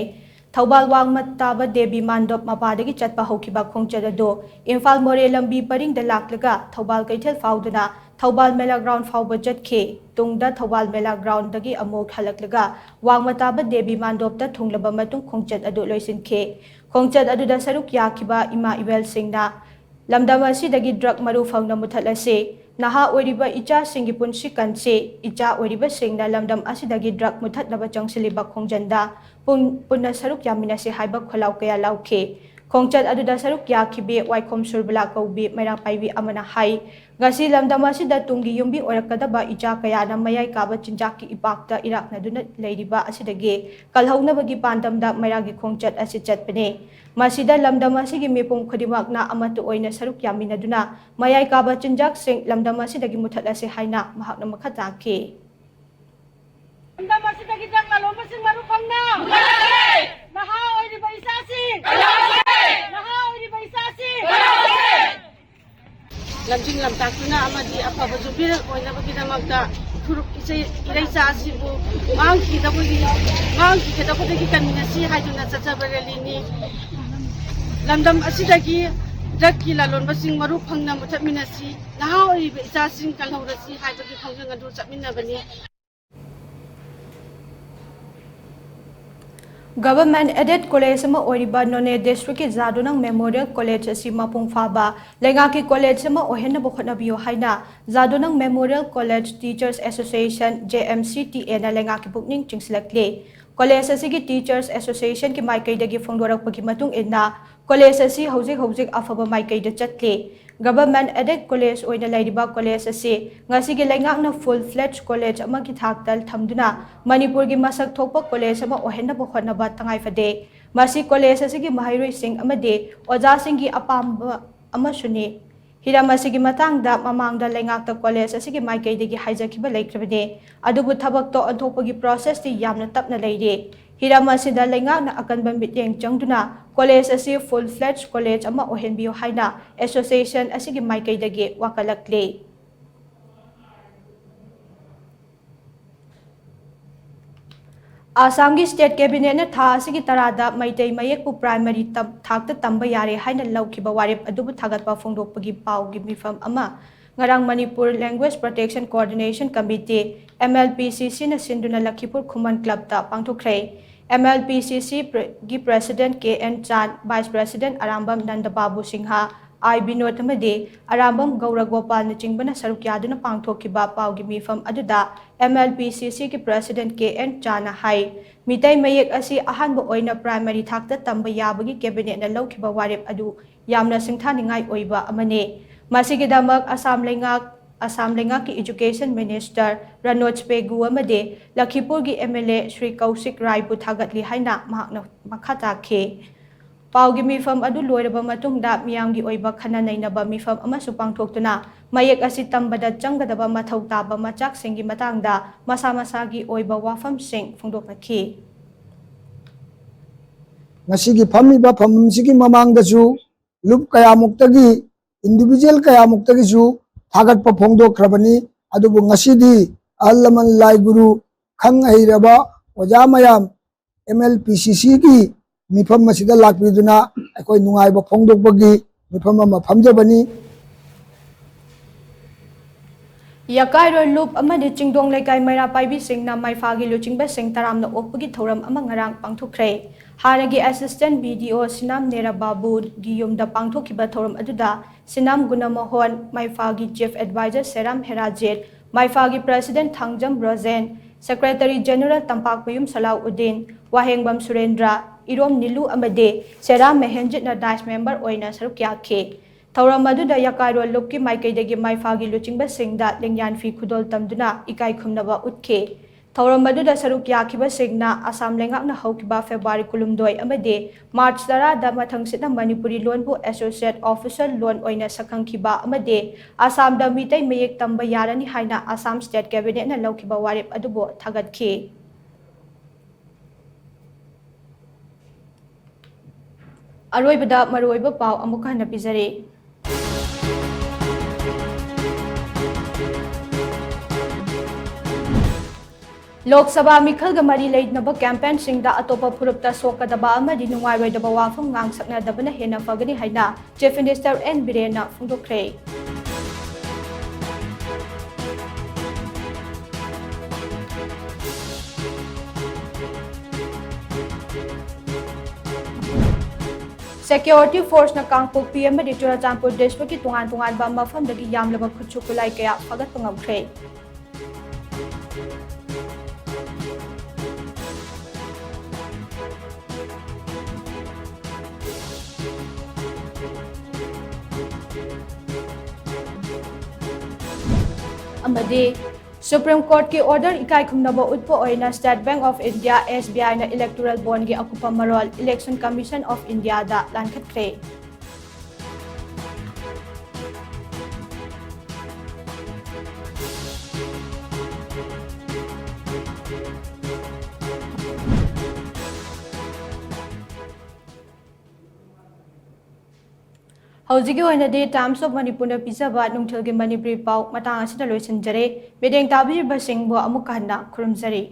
ꯊꯧꯕꯥꯜ ꯋꯥꯡꯃ ꯇꯥꯕ ꯗꯦꯕꯤ ꯃꯥꯟꯗꯣꯞ ꯃꯄꯥꯗꯒꯤ ꯆꯠꯄ ꯍꯧꯈꯤꯕ ꯈꯣꯡꯆꯠ ꯑꯗꯨ ꯏꯝꯐꯥꯜ ꯃꯣꯔꯦ ꯂꯝꯕꯤ ꯄꯔꯤꯡꯗ ꯂꯥꯛꯂꯒ ꯊꯧꯕꯥꯜ ꯀꯩꯊꯦꯜ ꯐꯥꯎꯗꯨꯅ ꯊꯧꯕꯥꯜ ꯃꯦꯂꯥ ground ꯐꯥꯎꯕ ꯆꯠꯈꯤ꯫ ꯇꯨꯡꯗ ꯊꯧꯕꯥꯜ ꯃꯦꯂꯥ groundꯗꯒꯤ ꯑꯃꯨꯛ ꯍꯜꯂꯛꯂꯒ ꯋꯥꯡꯃ ꯇꯥꯕ ꯗꯦꯕꯤ ꯃꯥꯟꯗꯣꯞꯇ ꯊꯨꯡꯂꯕ ꯃꯇꯨꯡ ꯈꯣꯡꯆꯠ ꯑꯗꯨ ꯂꯣꯏꯁꯤꯟꯈꯤ꯫ ꯈꯣꯡꯆꯠ ꯑꯗꯨꯗ ꯁꯔꯨꯛ ꯌꯥꯈꯤꯕ ꯏꯃꯥ ꯏꯕꯦꯜꯁꯤꯡꯅ ꯂꯝꯗꯝ ꯑꯁꯤꯗꯒꯤ drug ꯃꯔꯨ ꯐꯪꯅ ꯃꯨꯊꯠꯂꯁꯤ꯫ ꯅꯍꯥ ꯑꯣꯏꯔꯤꯕ ꯏꯆꯥꯁꯤꯡꯒꯤ ꯄꯨꯟꯁꯤ ꯀꯟꯁꯤ꯫ ꯏꯆꯥ ꯑꯣꯏꯔꯤꯕꯁꯤꯡꯅ ꯂꯝꯗꯝ ꯑꯁꯤꯗꯒꯤ drug ꯃꯨꯊꯠꯅꯕ ꯆꯪꯁꯤꯜꯂꯤꯕ ꯈꯣꯡꯖꯪꯗ ꯄꯨꯟ-, ꯄꯨꯟꯅ ꯁꯔꯨꯛ ꯌꯥꯃꯤꯟꯅꯁꯤ ꯍꯥꯏꯕ ꯈꯣꯜꯂꯥꯎ ꯀꯌꯥ ꯂꯥꯎꯈꯤ꯫ ꯈꯣꯡꯆꯠ ꯑꯗꯨꯗ ꯁꯔꯨꯛ ꯌꯥꯈꯤꯕꯤ ꯋꯥꯏꯈꯣꯝ ꯁꯨꯔꯕꯂꯥ ꯀꯧꯕꯤ ꯃꯩꯔꯥ ꯄꯥꯏꯕꯤ ꯑꯃꯅ ꯍꯥꯏ, ꯉꯁꯤ ꯂꯝꯗꯝ ꯑꯁꯤꯗ ꯇꯨꯡꯒꯤ ꯌꯨꯝꯕꯤ ꯑꯣꯏꯔꯛꯀꯗꯕ ꯏꯆꯥ ꯀꯌꯥꯅ ꯃꯌꯥꯏ ꯀꯥꯕ ꯆꯤꯟꯖꯥꯛꯀꯤ ꯏꯄꯥꯛꯇ ꯏꯔꯥꯛꯅꯗꯨꯅ ꯂꯩꯔꯤꯕ ꯑꯁꯤꯗꯒꯤ ꯀꯜꯍꯧꯅꯕꯒꯤ ꯄꯥꯟꯗꯝꯗ ꯃꯩꯔꯥꯒꯤ ꯈꯣꯡꯆꯠ ꯑꯁꯤ ꯆꯠꯄꯅꯤ꯫ ꯃꯁꯤꯗ ꯂꯝꯗꯝ ꯑꯁꯤꯒꯤ ꯃꯤꯄꯨꯝ ꯈꯨꯗꯤꯡꯃꯛꯅ ꯑꯃꯠꯇ ꯑꯣꯏꯅ ꯁꯔꯨꯛ ꯌꯥꯃꯤꯟꯅꯗꯨꯅ ꯃꯌꯥꯏ ꯀꯥꯕ ꯆꯤꯟꯖꯥꯛꯁꯤꯡ ꯂꯝꯗꯝ ꯑꯁꯤꯗꯒꯤ ꯃꯨꯊꯠꯂꯁꯤ ꯍꯥꯏꯅ ꯃꯍꯥꯛꯅ ꯃꯈꯥ ꯇꯥꯈꯤ꯫ ꯂꯝꯗꯝ ꯑꯁꯤꯗꯒꯤ drug ꯂꯂꯣꯟꯕꯁꯤꯡ ꯃꯔꯨ ꯐꯪꯅ ꯅꯍꯥ ꯑꯣꯏꯔꯤꯕ ꯏꯆꯥꯁꯤꯡ, ꯅꯍꯥ ꯑꯣꯏꯔꯤꯕ ꯏꯆꯥꯁꯤꯡ꯫ ꯂꯝꯖꯤꯡ ꯂꯝꯇꯥꯛꯇꯨꯅ ꯑꯃꯗꯤ ꯑꯐꯕ ꯖꯨꯕꯤꯂꯤ ꯑꯣꯏꯅꯕꯒꯤꯗꯃꯛꯇ ꯐꯨꯔꯨꯞ ꯏꯆꯦ ꯏꯔꯩꯆꯥ ꯑꯁꯤꯕꯨ ꯃꯥꯡꯈꯤꯗꯕꯒꯤ ꯃꯥꯡꯈꯤꯒꯗꯕꯗꯒꯤ ꯀꯟꯃꯤꯟꯅꯁꯤ ꯍꯥꯏꯗꯨꯅ ꯆꯠꯆꯕ ꯔꯦꯂꯤꯅꯤ꯫ ꯂꯝꯗꯝ ꯑꯁꯤꯗꯒꯤ ꯗ꯭ꯔꯒꯀꯤ ꯂꯂꯣꯟꯕꯁꯤꯡ ꯃꯔꯨ ꯐꯪꯅ ꯃꯨꯊꯠꯃꯤꯟꯅꯁꯤ, ꯅꯍꯥ ꯑꯣꯏꯔꯤꯕ ꯏꯆꯥꯁꯤꯡ ꯀꯜꯍꯧꯔꯁꯤ ꯍꯥꯏꯕꯒꯤ ꯈꯣꯡꯖꯪ ꯑꯗꯨ ꯆꯠꯃꯤꯟꯅꯕꯅꯤ꯫ Government Aided College ꯑꯃ ꯑꯣꯏꯔꯤꯕ ꯅꯣꯅꯦ ꯗꯤꯁꯇ꯭ꯔꯤꯛꯀꯤ ꯖꯥꯗꯣꯅꯪ ꯃꯦꯃꯣꯔꯤꯌꯦꯜ ꯀꯣꯂꯦꯖ ꯑꯁꯤ ꯃꯄꯨꯡ ꯐꯥꯕ ꯂꯩꯉꯥꯛꯀꯤ ꯀꯣꯂꯦꯖ ꯑꯃ ꯑꯣꯏꯍꯟꯅꯕ ꯍꯣꯠꯅꯕꯤꯌꯨ ꯍꯥꯏꯅ Jadonang memorial college teachers association, J M C T ꯑꯦꯅ ꯂꯩꯉꯥꯛꯀꯤ ꯄꯨꯛꯅꯤꯡ ꯆꯤꯡꯁꯤꯜꯂꯛꯂꯤ꯫ ꯀꯣꯂꯦꯖ ꯑꯁꯤꯒꯤ ꯇꯤꯆꯔꯁ ꯑꯦꯁꯣꯁꯤꯌꯦꯁꯟꯒꯤ ꯃꯥꯏꯀꯩꯗꯒꯤ ꯐꯣꯡꯗꯣꯔꯛꯄꯒꯤ ꯃꯇꯨꯡ ꯏꯟꯅ, ꯀꯣꯂꯦꯖ ꯑꯁꯤ ꯍꯧꯖꯤꯛ ꯍꯧꯖꯤꯛ ꯑꯐꯕ ꯃꯥꯏꯀꯩꯗ ꯆꯠꯂꯤ꯫ Government Aided College ꯑꯣꯏꯅ ꯂꯩꯔꯤꯕ ꯀꯣꯂꯦꯖ ꯑꯁꯤ ꯉꯁꯤꯒꯤ ꯂꯩꯉꯥꯛꯅ full fledged ꯀꯣꯂꯦꯖ ꯑꯃꯒꯤ ꯊꯥꯛꯇ ꯊꯝꯗꯨꯅ ꯃꯅꯤꯄꯨꯔꯒꯤ ꯃꯁꯛ ꯊꯣꯛꯄ ꯀꯣꯂꯦꯖ ꯑꯃ ꯑꯣꯏꯍꯟꯅꯕ ꯍꯣꯠꯅꯕ ꯇꯉꯥꯏꯐꯗꯦ꯫ ꯃꯁꯤ ꯀꯣꯂꯦꯖ ꯑꯁꯤꯒꯤ ꯃꯍꯩꯔꯣꯏꯁꯤꯡ ꯑꯃꯗꯤ ꯑꯣꯖꯥꯁꯤꯡꯒꯤ ꯑꯄꯥꯝꯕ ꯑꯃꯁꯨꯅꯤ꯫ ꯍꯤꯔꯝ ꯑꯁꯤꯒꯤ ꯃꯇꯥꯡꯗ ꯃꯃꯥꯡꯗ ꯂꯩꯉꯥꯛꯇ ꯀꯣꯂꯦꯖ ꯑꯁꯤꯒꯤ ꯃꯥꯏꯀꯩꯗꯒꯤ ꯍꯥꯏꯖꯈꯤꯕ ꯂꯩꯈ꯭ꯔꯕꯅꯤ, ꯑꯗꯨꯕꯨ ꯊꯕꯛꯇꯣ ꯑꯣꯟꯊꯣꯛꯄꯒꯤ process ꯇꯤ ꯌꯥꯝꯅ ꯇꯞꯅ ꯂꯩꯔꯤ꯫ ꯍꯤꯔꯝ ꯑꯁꯤꯗ ꯂꯩꯉꯥꯛꯅ ꯑꯀꯟꯕ ꯃꯤꯠꯌꯦꯡ ꯆꯪꯗꯨꯅ ꯀꯣꯂꯦꯖ ꯑꯁꯤ full fledged ꯀꯣꯂꯦꯖ ꯑꯃ ꯑꯣꯏꯍꯟꯕꯤꯌꯨ ꯍꯥꯏꯅ ꯑꯦꯁꯣꯁꯤꯌꯦꯁꯟ ꯑꯁꯤꯒꯤ ꯃꯥꯏꯀꯩꯗꯒꯤ ꯋꯥꯀꯠꯂꯛꯂꯤ꯫ ꯑꯁꯥꯝꯒꯤ ꯁ꯭ꯇꯦꯠ ꯀꯦꯕꯤꯅꯦꯠꯅ ꯊꯥ ꯑꯁꯤꯒꯤ ꯇꯔꯥꯗ ꯃꯩꯇꯩ ꯃꯌꯦꯛꯄꯨ ꯄ꯭ꯔꯥꯏꯃꯔꯤ ꯇꯝ-, ꯊꯥꯛꯇ ꯇꯝꯕ ꯌꯥꯔꯦ ꯍꯥꯏꯅ ꯂꯧꯈꯤꯕ ꯋꯥꯔꯦꯞ ꯑꯗꯨꯕꯨ ꯊꯥꯒꯠꯄ ꯐꯣꯡꯗꯣꯛꯄꯒꯤ ꯄꯥꯎꯒꯤ ꯃꯤꯐꯝ ꯑꯃ ꯉꯔꯥꯡ Manipur Language Protection Coordination Committee, M L P C C ꯅ ꯁꯤꯟꯗꯨꯅ ꯂꯈꯤꯄꯨꯔ ꯈꯨꯃꯟ ꯀ꯭ꯂꯕꯇ ꯄꯥꯡꯊꯣꯛꯈ꯭ꯔꯦ꯫ M L P C C ꯒꯤ President K N ꯆꯥꯟ, Vice President ꯑꯔꯥꯝꯕꯝ ꯅꯟꯗꯕꯥꯕꯨ ꯁꯤꯡꯍ, ꯑꯥꯏ ꯕꯤꯅꯣꯗ ꯑꯃꯗꯤ ꯑꯔꯥꯝꯕꯝ ꯒꯧꯔ ꯒꯣꯄꯥꯜꯅꯆꯤꯡꯕꯅ ꯁꯔꯨꯛ ꯌꯥꯗꯨꯅ ꯄꯥꯡꯊꯣꯛꯈꯤꯕ ꯄꯥꯎꯒꯤ ꯃꯤꯐꯝ ꯑꯗꯨꯗ M L P C C ꯒꯤ President K N ꯆꯥꯅ ꯍꯥꯏ, ꯃꯤꯇꯩ ꯃꯌꯦꯛ ꯑꯁꯤ ꯑꯍꯥꯟꯕ ꯑꯣꯏꯅ ꯄ꯭ꯔꯥꯏꯃꯔꯤ ꯊꯥꯛꯇ ꯇꯝꯕ ꯌꯥꯕꯒꯤ ꯀꯦꯕꯤꯅꯦꯠꯅ ꯂꯧꯈꯤꯕ ꯋꯥꯔꯦꯞ ꯑꯗꯨ ꯌꯥꯝꯅ ꯁꯤꯡꯊꯥꯅꯤꯡꯉꯥꯏ ꯑꯣꯏꯕ ꯑꯃꯅꯤ꯫ ꯃꯁꯤꯒꯤꯗꯃꯛ ꯑꯁꯥꯝ ꯂꯩꯉꯥꯛ, ꯑꯁꯥꯝ ꯂꯩꯉꯥꯛꯀꯤ Education Minister ꯔꯥꯅꯣꯖ ꯄꯦꯒꯨ ꯑꯃꯗꯤ ꯂꯈꯤꯄꯨꯔꯒꯤ M L A ꯁ꯭ꯔꯤ ꯀꯧꯁꯤꯛ ꯔꯥꯏꯕꯨ ꯊꯥꯒꯠꯂꯤ ꯍꯥꯏꯅ ꯃꯍꯥꯛꯅ ꯃꯈꯥ ꯇꯥꯈꯤ꯫ ꯄꯥꯎꯒꯤ ꯃꯤꯐꯝ ꯑꯗꯨ ꯂꯣꯏꯔꯕ ꯃꯇꯨꯡꯗ ꯃꯤꯌꯥꯝꯒꯤ ꯑꯣꯏꯕ ꯈꯟꯅ ꯅꯩꯅꯕ ꯃꯤꯐꯝ ꯑꯃꯁꯨ ꯄꯥꯡꯊꯣꯛꯇꯨꯅ ꯃꯌꯦꯛ ꯑꯁꯤ ꯇꯝꯕꯗ ꯆꯪꯒꯗꯕ ꯃꯊꯧ ꯇꯥꯕ ꯃꯆꯥꯛꯁꯤꯡꯒꯤ ꯃꯇꯥꯡꯗ ꯃꯁꯥ ꯃꯁꯥꯒꯤ ꯑꯣꯏꯕ ꯋꯥꯐꯝꯁꯤꯡ ꯐꯣꯡꯗꯣꯛꯅꯈꯤ꯫ ꯉꯁꯤꯒꯤ ꯐꯝꯃꯤꯕ ꯐꯝꯕꯝꯁꯤꯒꯤ ꯃꯃꯥꯡꯗꯁꯨ ꯂꯨꯞ ꯀꯌꯥꯃꯨꯛꯇꯒꯤ individual ꯀꯌꯥꯃꯨꯛꯇꯒꯤꯁꯨ ꯊꯥꯒꯠꯄ ꯐꯣꯡꯗꯣꯛꯈ꯭ꯔꯕꯅꯤ꯫ ꯑꯗꯨꯕꯨ ꯉꯁꯤꯗꯤ ꯑꯍꯜ ꯂꯃꯟ, ꯂꯥꯏ ꯒꯨꯔꯨ, ꯈꯪ ꯍꯩꯔꯕ ꯑꯣꯖꯥ ꯃꯌꯥꯝ, M L P C Cꯒꯤ ꯃꯤꯐꯝ ꯑꯁꯤꯗ ꯂꯥꯛꯄꯤꯗꯨꯅ ꯑꯩꯈꯣꯏ ꯅꯨꯡꯉꯥꯏꯕ ꯐꯣꯡꯗꯣꯛꯄꯒꯤ ꯃꯤꯐꯝ ꯑꯃ ꯐꯝꯖꯕꯅꯤ꯫ ꯌꯥꯀꯥꯏꯔꯣꯜ ꯂꯨꯞ ꯑꯃꯗꯤ ꯆꯤꯡꯗꯣꯡ ꯂꯩꯀꯥꯏ ꯃꯩꯔꯥ ꯄꯥꯏꯕꯤꯁꯤꯡꯅ ꯃꯩꯐꯥꯒꯤ ꯂꯨꯆꯤꯡꯕꯁꯤꯡ ꯇꯔꯥꯝꯅ ꯑꯣꯛꯄꯒꯤ ꯊꯧꯔꯝ ꯑꯃ ꯉꯔꯥꯡ ꯄꯥꯡꯊꯣꯛꯈ꯭ꯔꯦ꯫ ꯍꯥꯟꯅꯒꯤ assistant B D O ꯁꯤꯅꯥꯝ ꯅꯦꯔꯥ ꯕꯥꯕꯨꯒꯤ ꯌꯨꯝꯗ ꯄꯥꯡꯊꯣꯛꯈꯤꯕ ꯊꯧꯔꯝ ꯑꯗꯨꯗ ꯁꯤꯅꯥꯝ ꯒꯨꯅꯃꯣꯍꯣꯟ, ꯃꯩꯐꯥꯒꯤ chief advisor ꯁꯦꯔꯥꯝ ꯍꯦꯔꯥꯖꯤꯠ, ꯃꯩꯐꯥꯒꯤ president Thangjam Brojen, secretary general ꯇꯝꯄꯥꯛꯃꯌꯨꯝ ꯁꯂꯥꯎꯎꯗꯤꯟ, ꯋꯥꯍꯦꯡꯕꯝ ꯁꯨꯔꯦꯟꯗ꯭ꯔ, ꯏꯔꯣꯝ ꯅꯤꯂꯨ ꯑꯃꯗꯤ ꯁꯦꯔꯥꯝ ꯃꯍꯦꯟꯖꯤꯠꯅ ꯗꯥꯏꯁ ꯃꯦꯝꯕꯔ ꯑꯣꯏꯅ ꯁꯔꯨꯛ ꯌꯥꯈꯤ꯫ ꯊꯧꯔꯝ ꯑꯗꯨꯗ ꯌꯥꯀꯥꯏꯔꯣꯜ ꯂꯨꯞꯀꯤ ꯃꯥꯏꯀꯩꯗꯒꯤ ꯃꯩꯐꯥꯒꯤ ꯂꯨꯆꯤꯡꯕꯁꯤꯡꯗ ꯂꯦꯡꯌꯥꯟ ꯐꯤ ꯈꯨꯗꯣꯜ ꯇꯝꯗꯨꯅ ꯏꯀꯥꯏ ꯈꯨꯝꯅꯕ ꯎꯠꯈꯤ꯫ ꯊꯧꯔꯝ ꯑꯗꯨꯗ ꯁꯔꯨꯛ ꯌꯥꯈꯤꯕꯁꯤꯡꯅ ꯑꯁꯥꯝ ꯂꯩꯉꯥꯛꯅ ꯍꯧꯈꯤꯕ ꯐꯦꯕ꯭ꯔꯨꯋꯥꯔꯤ ꯀꯨꯟꯍꯨꯝꯗꯣꯏ ꯑꯃꯗꯤ ꯃꯥꯔꯆ ꯇꯔꯥꯗ ꯃꯊꯪꯁꯤꯠꯅ ꯃꯅꯤꯄꯨꯔꯤ ꯂꯣꯟꯕꯨ associate official ꯂꯣꯟ ꯑꯣꯏꯅ ꯁꯛꯈꯪꯈꯤꯕ ꯑꯃꯗꯤ ꯑꯁꯥꯝꯗ ꯃꯤꯇꯩ ꯃꯌꯦꯛ ꯇꯝꯕ ꯌꯥꯔꯅꯤ ꯍꯥꯏꯅ ꯑꯁꯥꯝ state cabinetꯅ ꯂꯧꯈꯤꯕ ꯋꯥꯔꯦꯞ ꯑꯗꯨꯕꯨ ꯊꯥꯒꯠꯈꯤ꯫ ꯑꯔꯣꯏꯕꯗ ꯃꯔꯨꯑꯣꯏꯕ ꯄꯥꯎ ꯑꯃꯨꯛ ꯍꯟꯅ ꯄꯤꯖꯔꯤ꯫ ꯂꯣꯛ ꯁꯚꯥ ꯃꯤꯈꯜꯒ ꯃꯔꯤ ꯂꯩꯅꯕ campaignꯁꯤꯡꯗ ꯑꯇꯣꯞꯄ ꯐꯨꯔꯨꯞꯇ ꯁꯣꯛꯀꯗꯕ ꯑꯃꯗꯤ ꯅꯨꯡꯉꯥꯏꯔꯣꯏꯗꯕ ꯋꯥꯐꯝ ꯉꯥꯡꯁꯛꯅꯗꯕꯅ ꯍꯦꯟꯅ ꯐꯒꯅꯤ ꯍꯥꯏꯅ Chief Minister N ꯕꯤꯔꯦꯟꯅ ꯐꯣꯡꯗꯣꯛꯈ꯭ꯔꯦ꯫ Security forceꯅ ꯀꯥꯡꯄꯣꯛꯄꯤ ꯑꯃꯗꯤ ꯆꯨꯔꯆꯥꯟꯄꯨꯔ districtꯀꯤ ꯇꯣꯉꯥꯟ ꯇꯣꯉꯥꯟꯕ ꯃꯐꯝꯗꯒꯤ ꯌꯥꯝꯂꯕ ꯈꯨꯠꯁꯨ ꯈꯨꯠꯂꯥꯏ ꯀꯌꯥ ꯐꯥꯒꯠꯄ ꯉꯝꯈ꯭ꯔꯦ꯫ ꯑꯃꯗꯤ Supreme Courtꯀꯤ order ꯏꯀꯥꯏ ꯈꯨꯝꯅꯕ ꯎꯠꯄ ꯑꯣꯏꯅ State Bank of India, S B Iꯅ electoral bondꯒꯤ ꯑꯀꯨꯞꯄ ꯃꯔꯣꯜ Election Commission of Indiaꯗ ꯂꯥꯟꯈꯠꯈ꯭ꯔꯦ꯫ ꯍꯧꯖꯤꯛꯀꯤ ꯑꯣꯏꯅꯗꯤ Times of ꯃꯅꯤꯄꯨꯔꯅ ꯄꯤꯖꯕ ꯅꯨꯡꯊꯤꯜꯒꯤ ꯃꯅꯤꯄꯨꯔꯤ ꯄꯥꯎ ꯃꯇꯥꯡ ꯑꯁꯤꯗ ꯂꯣꯏꯁꯤꯟꯖꯔꯦ꯫ ꯃꯤꯠꯌꯦꯡ ꯇꯥꯕꯤꯔꯤꯕꯁꯤꯡꯕꯨ ꯑꯃꯨꯛꯀ ꯍꯟꯅ ꯈꯨꯔꯨꯝꯖꯔꯤ꯫